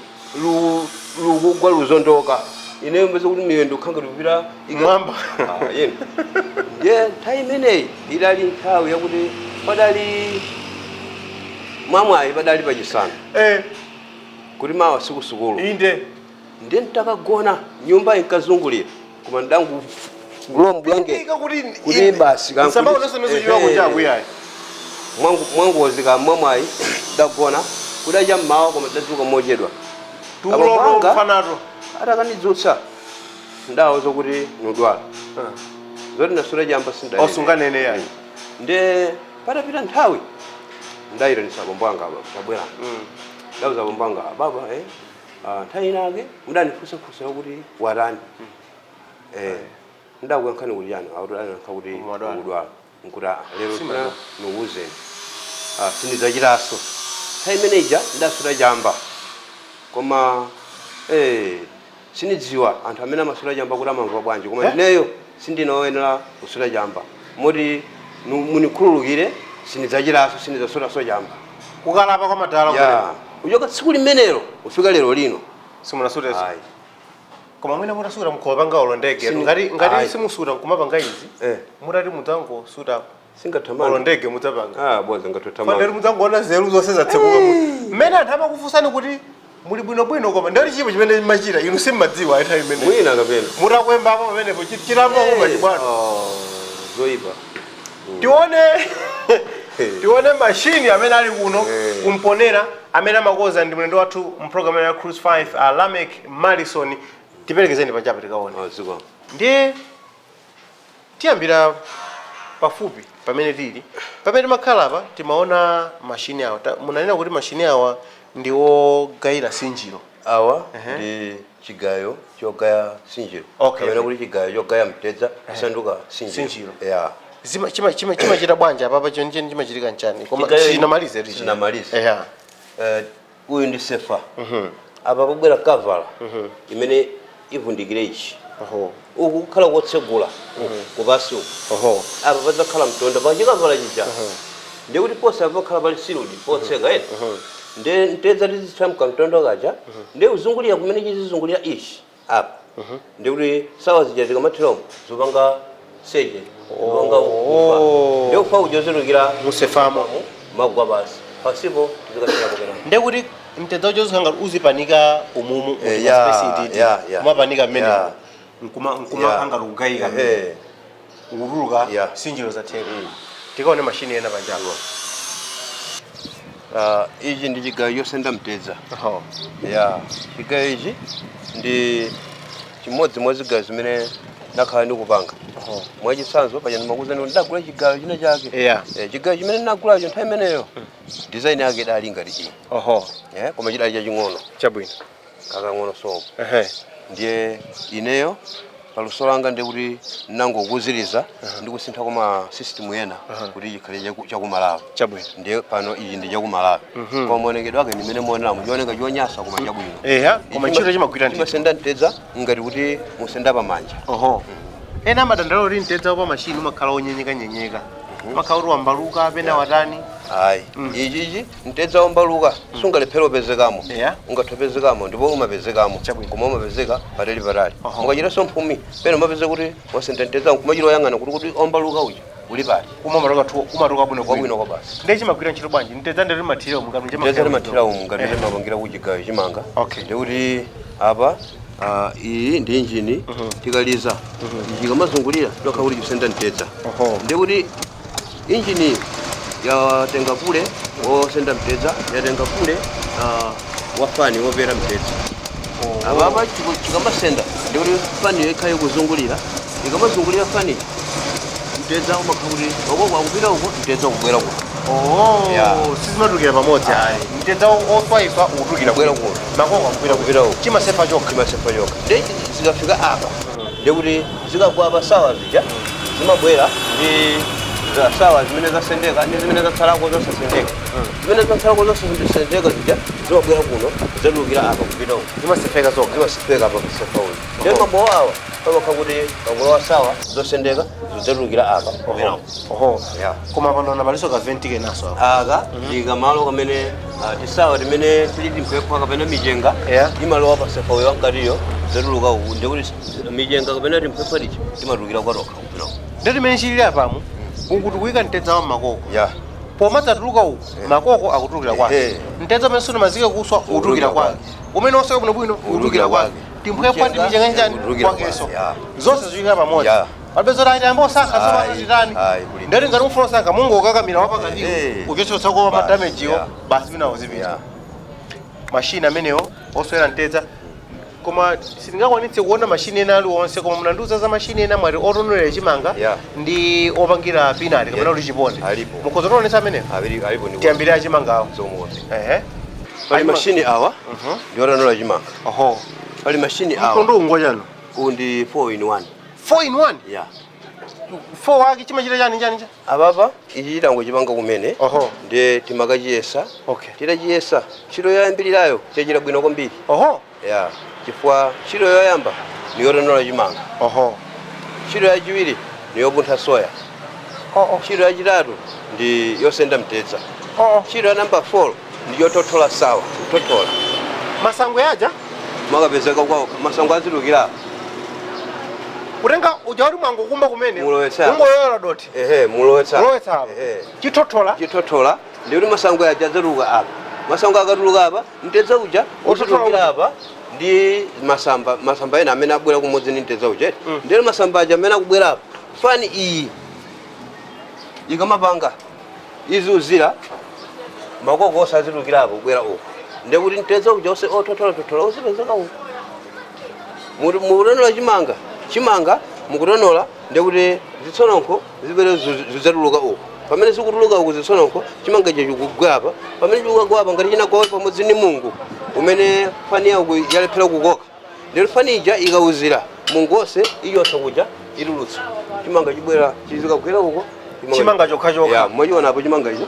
lukugwa luzondoka. Ineyo mbese kuti miyendo khanga lupira mwamba. Yeni. Ndiye nthawi imeneyi idali nthawi yakuti padali Mwamwayi padali pachisanu. Kuti mawa sikusukulu. Inde. Ndiye ntakagona nyumba inkazungulira koma ndangu gulowa mblanket. Kuti basi Nsamba unonse mezochiwa kunja akuyayi. Mwangozi ka mwamwayi ndagona kudacha mmawa koma ndadzuka mochedwa. Tulo mfanato. Atakandidzutsa ndawuza kuti nudwala. Zoti ndasula chamba sindalere. Osunganene yayi. Nde patapita nthawi ndayitanisa abambo anga tabwera. Ndauza abambo anga baba nthawi inake mudandifunsafunsa kuti watani. Ndakuyankhani kuti yani akuti anayankha kuti ukudwala. Nkuti lero Simadwala. ndikuwuzeni. Sindidzachitanso. Nthawi imeneyi ndasula chamba. Koma sindidziwa anthu amene amasula chamba kuti amamva bwanji koma ineyo sindinoyenera kusula chamba. Moti munikhululukire sindidzachitanso sindidzasulaso chamba. Kukalapa kwa madala Ya. Uchoka tsiku limenelo kufika lero lino. Simunasutenso. Ayi. Koma mwina mutasuta mukhowa ulo ndege. Ngati simusuta nkumapanga izi. Mutati mudzangosuta Singathamanga. ulo ndege mudzapanga. Boza ngatothamanga. Faneri mudzangoona zeru zonse zatsekuka. Mmene anthu amakufunsani kuti muli bwinobwino koma ndali chimo chimene machita inu simmadziwa nthawi imeneyo. Mwina kapena. Mutakwembapo pamenepo chilambo koma chibwana. Zoyipa. Tione mashini amene ali kuno kumponera amene amakoza ndi mlendo wathu mprogram ya Cruise 5 Lameck Malison. Tiperekezeni panjapo tikaone. Ndiye tiyambira pafupi pamene tili. Pamene timakhala apa timaona mashini awa. Munanena kuti mashini awa ndi wogayira sinjiro. Awa ndi chigayo chogaya sinjiro. Kapena kuti chigayo chogaya mtedza kusanduka sinjiro. Yeah. Chimachita bwanja papa choncheni chimachitika nchani. Koma sinamalize tichi. Sinamalize. Uyu ndi sefa. Apa pabwera kavala imene ivundikire ichi. Uku kukhala kotsegula kupasi uku. Apa padzakhala mtonda pachikavala chija. Ndiye kuti posa pakhala pali siludi potseka ena. Ndiye mtedza tizitha mkamtondo kaja. Ndiye uzungulira kumene chizizungulira ichi apa. Ndiye kuti sawa zija zikamathiramo zopanga seje. Zopanga ufa. Ndiye ufa ujozerukira musefamo magwa basi. Pasipo tizikasira kokera. Ndiye kuti mtedza uchozikanga uzipanika umumu kumapanika mmene nkumakanga kugayika ukutuluka sinjiro zatheka. Tikaone mashini ena panjapo. Ichi ndi chigayo chosenda mtedza. Chigayo ichi ndi chimodzi mwa zigayo zimene ndakhala ndikupanga. Mwachitsanzo paja ndimakuwuzani kuti ndagula chigayo china chake. Chigayo chimene ndinagulacho nthawi imeneyo design yake idali ngati iyi. Koma chidali chaching'ono. Chabwino. Kakang'ono sopo. Ndiye ineyo paluso langa ndiye kuti ndinangokuziriza ndikusintha koma system yena kuti chikhale chakumalawi. Chabwino. Ndiye pano iyi ndi chakumalawi. Koma maonekedwe ake ndimene muoneramo chioneka chonyasa koma chabwino. Koma ntchito chimagwira ndithu. Chimasenda mtedza ngati kuti musenda pamanja. Ena amadandalo kuti mtedza pa mashini umakhala onyenyeka-nyenyeka. Umakhala kuti wambaluka pena watani. Ayi. Ichichi mtedza wambaluka sungalephera upezekamo. Ungathopezekamo ndipo umapezekamo. Koma umapezeka patali patali. Mukachitanso mphumi pena umapeza kuti wasenda mtedza nkumachita oyang'ana kuti wambaluka uja uli pati. Umatuka bwino kwabwino kwa basi. Ndiye chimagwira ntchito bwanji? Mtedza ndi limathira umu ngati Mtedza limathira umu ngati limapangira kuchigayo chimanga. Ndiye kuti apa iyi ndi injini tikaliza. Ichi ikamazungulira tokha kuti chisenda mtedza. Ndiye kuti injini yatenga kule wosenda mtedza, yatenga kule wafani wopera mtedza. Apa chikamasenda ndiye kuti fani ikhale kuzungulira. Ikamazungulira fani mtedza umakhala kuti uko akupita uko mtedza ukubwera kuno. Sizimatulukira pamodzi ayi. Mtedza oswayiswa ukutulukira kubwera kuno. Makoko akupita kupita uko. Chimasefa chokha. Chimasefa chokha. Ndiye zikafika apa ndiye kuti zikagwa pa sawa zija zimabwera ndi sawa zimene zasendeka ndi zimene zatsalako zosasendeka. Zimene zatsalako zosasendeka zija zimabwera kuno zatulukira apa kupita uko. Zimasefeka zokha. Zimasefeka apa kusefa uko. Ndiye mabowa awa pamakhala kuti pakulowa sawa zosendeka zidzatulukira apa kupita uko. Koma pano paliso ka venti kenaso apa. Aka ndi kamalo kamene tisawa timene tili timphepha kapena michenga imalowa pa sefa uyo wankatiyo zatuluka uku. Ndiye kuti michenga kapena timphepha tichi timatulukira kwatokha kupita uko. Ndiye timene chilili apamu ukuti kuyika mtedza wa makoko. Pomadzatuluka uku, makoko akutulukira kwake, mtedza umene sunamazike kuswa ukutulukira kwake, umene osweka bwinobwino ukutulukira kwake, timphwephwa ndi michenga chani kwakenso, zonse zikuyikira pamodzi. Palibe zoti ayiti ambosankha zopanda titani. Ndeti ngati mufuna osankha, mungokakamira wapakatiwo, uchotsotsako Basi, ma damage wo, basi winawo zipita. Mashini amenewo oswera mtedza, koma sindingakwanitse kuona mashini ena aliwonse, koma munandiuza za mashini ena, mwati otonolera chimanga ndi opangira peanut kapena kuti chiponde. Alipo. Mukhoza kutionetsa amenewo? Alipo ndi Tiyambire achimangawo. Zomwe. Ehe. Pali mashini awa ndi otonola chimanga. Pali mashini awa. Mkondo ungo chano? Uwu ndi 4 in 1. 4 in 1? Yeah. 4 wake chimachita chani chani cha? Apapa ichi chitango chimanga kumene, ndiye timakachiyesa. Titachiyesa, ntchito yoyambirirayo chachita bwino kwambiri. Yeah, chifukwa ntchito yoyamba ni yotonola chimanga. Ntchito yachiwiri ni yopuntha soya. Ntchito yachitatu ndi yosenda mtedza. Ntchito ya namba 4 ndi yothothola sawa, kuthothola Masango yaja. Makapezeka kwawo masango azilukira. Kutenga uja kuti mwangokumba kumene, Mulowetsa. ungoyola doti. Ehe, mulowetsa. Mulowetsa apa. Ehe. Chithothola. Chithothola, ndikuti masango aja adzatuluka apa. Masango akatuluka apa, mtedza uja Othothola utulukira uja. apa ndi masamba, masamba ena amene abwera kumodzi ndi mtedza uja. Ndero masamba aja amene akubwera apa, fani iyi ikamapanga iziuzira, makoko onse azitulukira apo kubwera uku, ndekuti mtedza uja ose othothola thothola uzipezeka uku. Mukutonola chimanga, chimanga mukutonola, ndekuti zitsononkho zibwere zidzatuluka uku. Pamene zikutuluka uku zitsononkho, chimanga icho chikugwa apa. Pamene chikugwa apa, ngati chinagwa pamodzi ndi mungu umene fani yaku yalephera kukoka, ndero fani ija ikauzira mungu wonse, ichotsa kuja, itulutsa chimanga, chibwera chizikagwera uko. Chimanga chokhachokha. Ya, mwachiona apo chimanga icho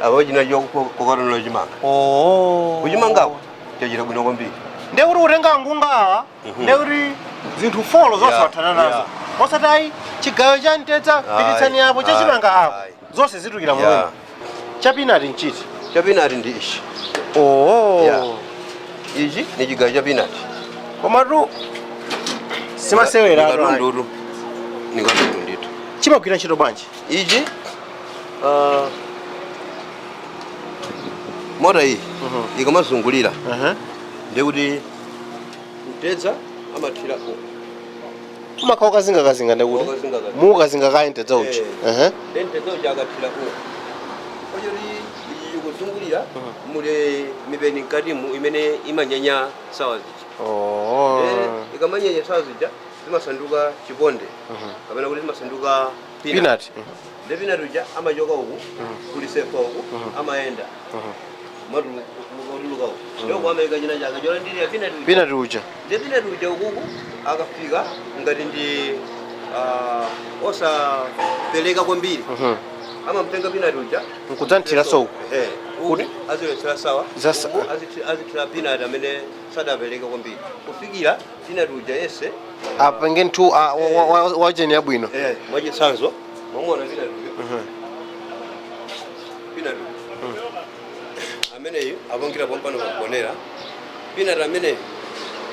apo chinacho kokatonola chimanga. Kuchimangako chachita bwino kwambiri. Ndekuti kutenga ngunga awa, ndekuti zinthu four zonse wathana nazo. Osati ayi, chigayo cha mtedza pititsani apo, chachimanga apo, zonse zitulukira momwemo. Cha peanut nchiti? Cha peanut ndi ichi. Yeah. Ichi ni chigayo cha peanut. Komatu simasewera. Nikatundutu, nikatundu ndithu. Chimagwira ntchito bwanji? Ichi mota iyi ikamazungulira, ndekuti mtedza amathira uku. Umakhala ukazingakazinga, ndekuti Ukazingakazinga. muukazinga kaye mtedza uchi. Then mtedza uja akathira uku, ochoti ichi chikuzungulira, muli mipeni mkatimu imene imanyenya sawa zija. Ikamanyenya sawa zija, zimasanduka chiponde kapena kuti zimasanduka peanut. Peanut. Ndi peanut uja amachoka uku, kulisefa uku, amayenda matuluka uku, ndoko amayika china chake cholandirira peanut uja. Peanut uja. Ndi peanut uja ukuku akafika ngati ndi osapereka kwambiri, amamtenga peanut uja Nkudzanthiraso uku. Eh, uku aziletsera sawa. Uku azithira peanut amene sadapereka kwambiri, kufikira peanut uja yese Apange nthu wacheni yabwino. Eh, mwachitsanzo mwamuona peanut uja, peanut ameneyu apangira pompano pakugonera. Peanut ameneyu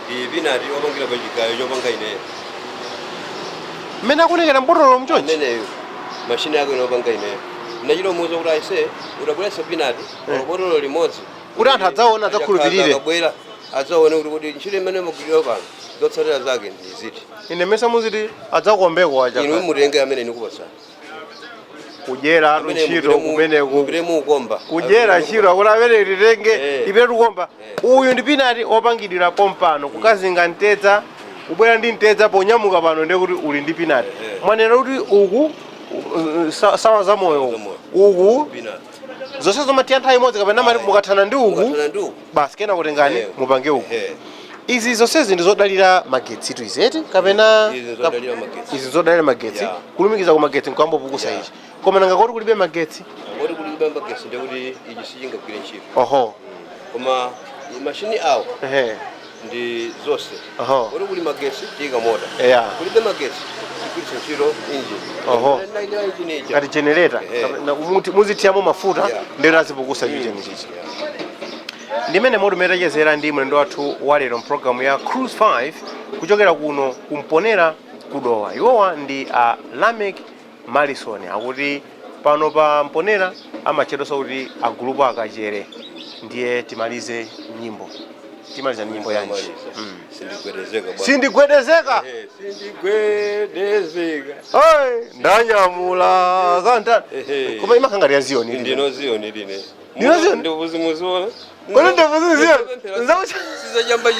ndi peanut opangira pa chigayo chopanga ineyo. Mmene akuonekera mbotolo mchonchi? Ameneyu mashini yake inopanga ineyo. Nachita umuuza kuti aise, utabweretsa peanut botolo limodzi Kuti anthu adzaona, adzakhulupirire. Akabwera adzaone kuti ntchito imene magwirira pano, zotsatira zake ndi ziti. Ine mesa muziti adzakuombeko aja? Inu mutenge amene ndikupatsani. Kudyera atu Amene ntchito kumeneko. Mupite muukomba. Kudyera ntchito, akuti amene titenge ipite tukomba. Uyu ndi peanut opangidwira pompano, kukazinga mtedza, kubwera ndi mtedza, ponyamuka pano ndiye kuti uli ndi peanut. Mwanena kuti uku sawa za moyo Za moyo. uku, Peanut. zonse zomatiya nthawi imodzi kapena mati mukathana ndi uku, Mukathana ndi uku, basi kena kutengani mupange uku. Izi zonsezi ndi zodalira magetsi tu izeti kapena? Izi nzodalira magetsi. Izi nzodalira magetsi. Kulumikiza ku magetsi nkwambopukusa ichi. Koma nanga koti kulibe magetsi? Koti kulibe magetsi, ndekuti ichi sichingagwire ntchito. Koma mashini awo ndi zonse. Koti kuli magetsi, tiyika mota. Kulibe magetsi, tigwiritsa ntchito engine. Ndayikira engine ija. Ngati generator. Muzithiyamo mafuta, ndero azipukusa chicheni chichi. Ndimene motumetachezera ndi mlendo wathu walero mpulogalamu ya Cruise 5 kuchokera kuno kumponera kudowa. Iwowa ndi a Lamek Malison, akuti Pano pa Mponera amatchedwanso kuti agulupu akachere. Ndiye timalize nyimbo, timaliza ndi nyimbo yanji? Sindigwedezeka bwana. Sindigwedezeka. Sindigwedezeka. Oi, ndanyamula kanta. Ehe. Koma imakangati ya Ziyoni ili. Ndino Ziyoni line. Ndino Ziyoni? Ndivuzimuziona. Kodi ndivuziziona? Sizajamba.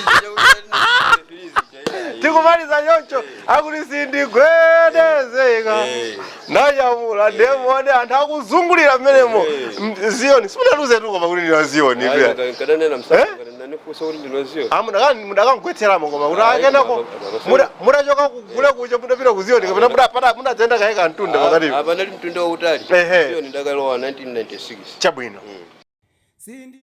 Tikumaliza choncho, akuti sindigwedezeka, ndanyamula. Ndiye anthu akuzungulira mmenemo. Ziyoni simunaluze tu, koma kuti ndino Ziyoni pia. Kadanena msanifusa kuti ndino Ziyoni. Mudakangwetseramo, koma kuti Ayi, akenako mudachoka kugula kucha, mudapita ku Ziyoni kapena mudapata mudadzenda kaye kamtunda pakatipo? Apa ndali mtunda wautali. Ehe. Ziyoni ndakalowa 1996. Chabwino. Sindi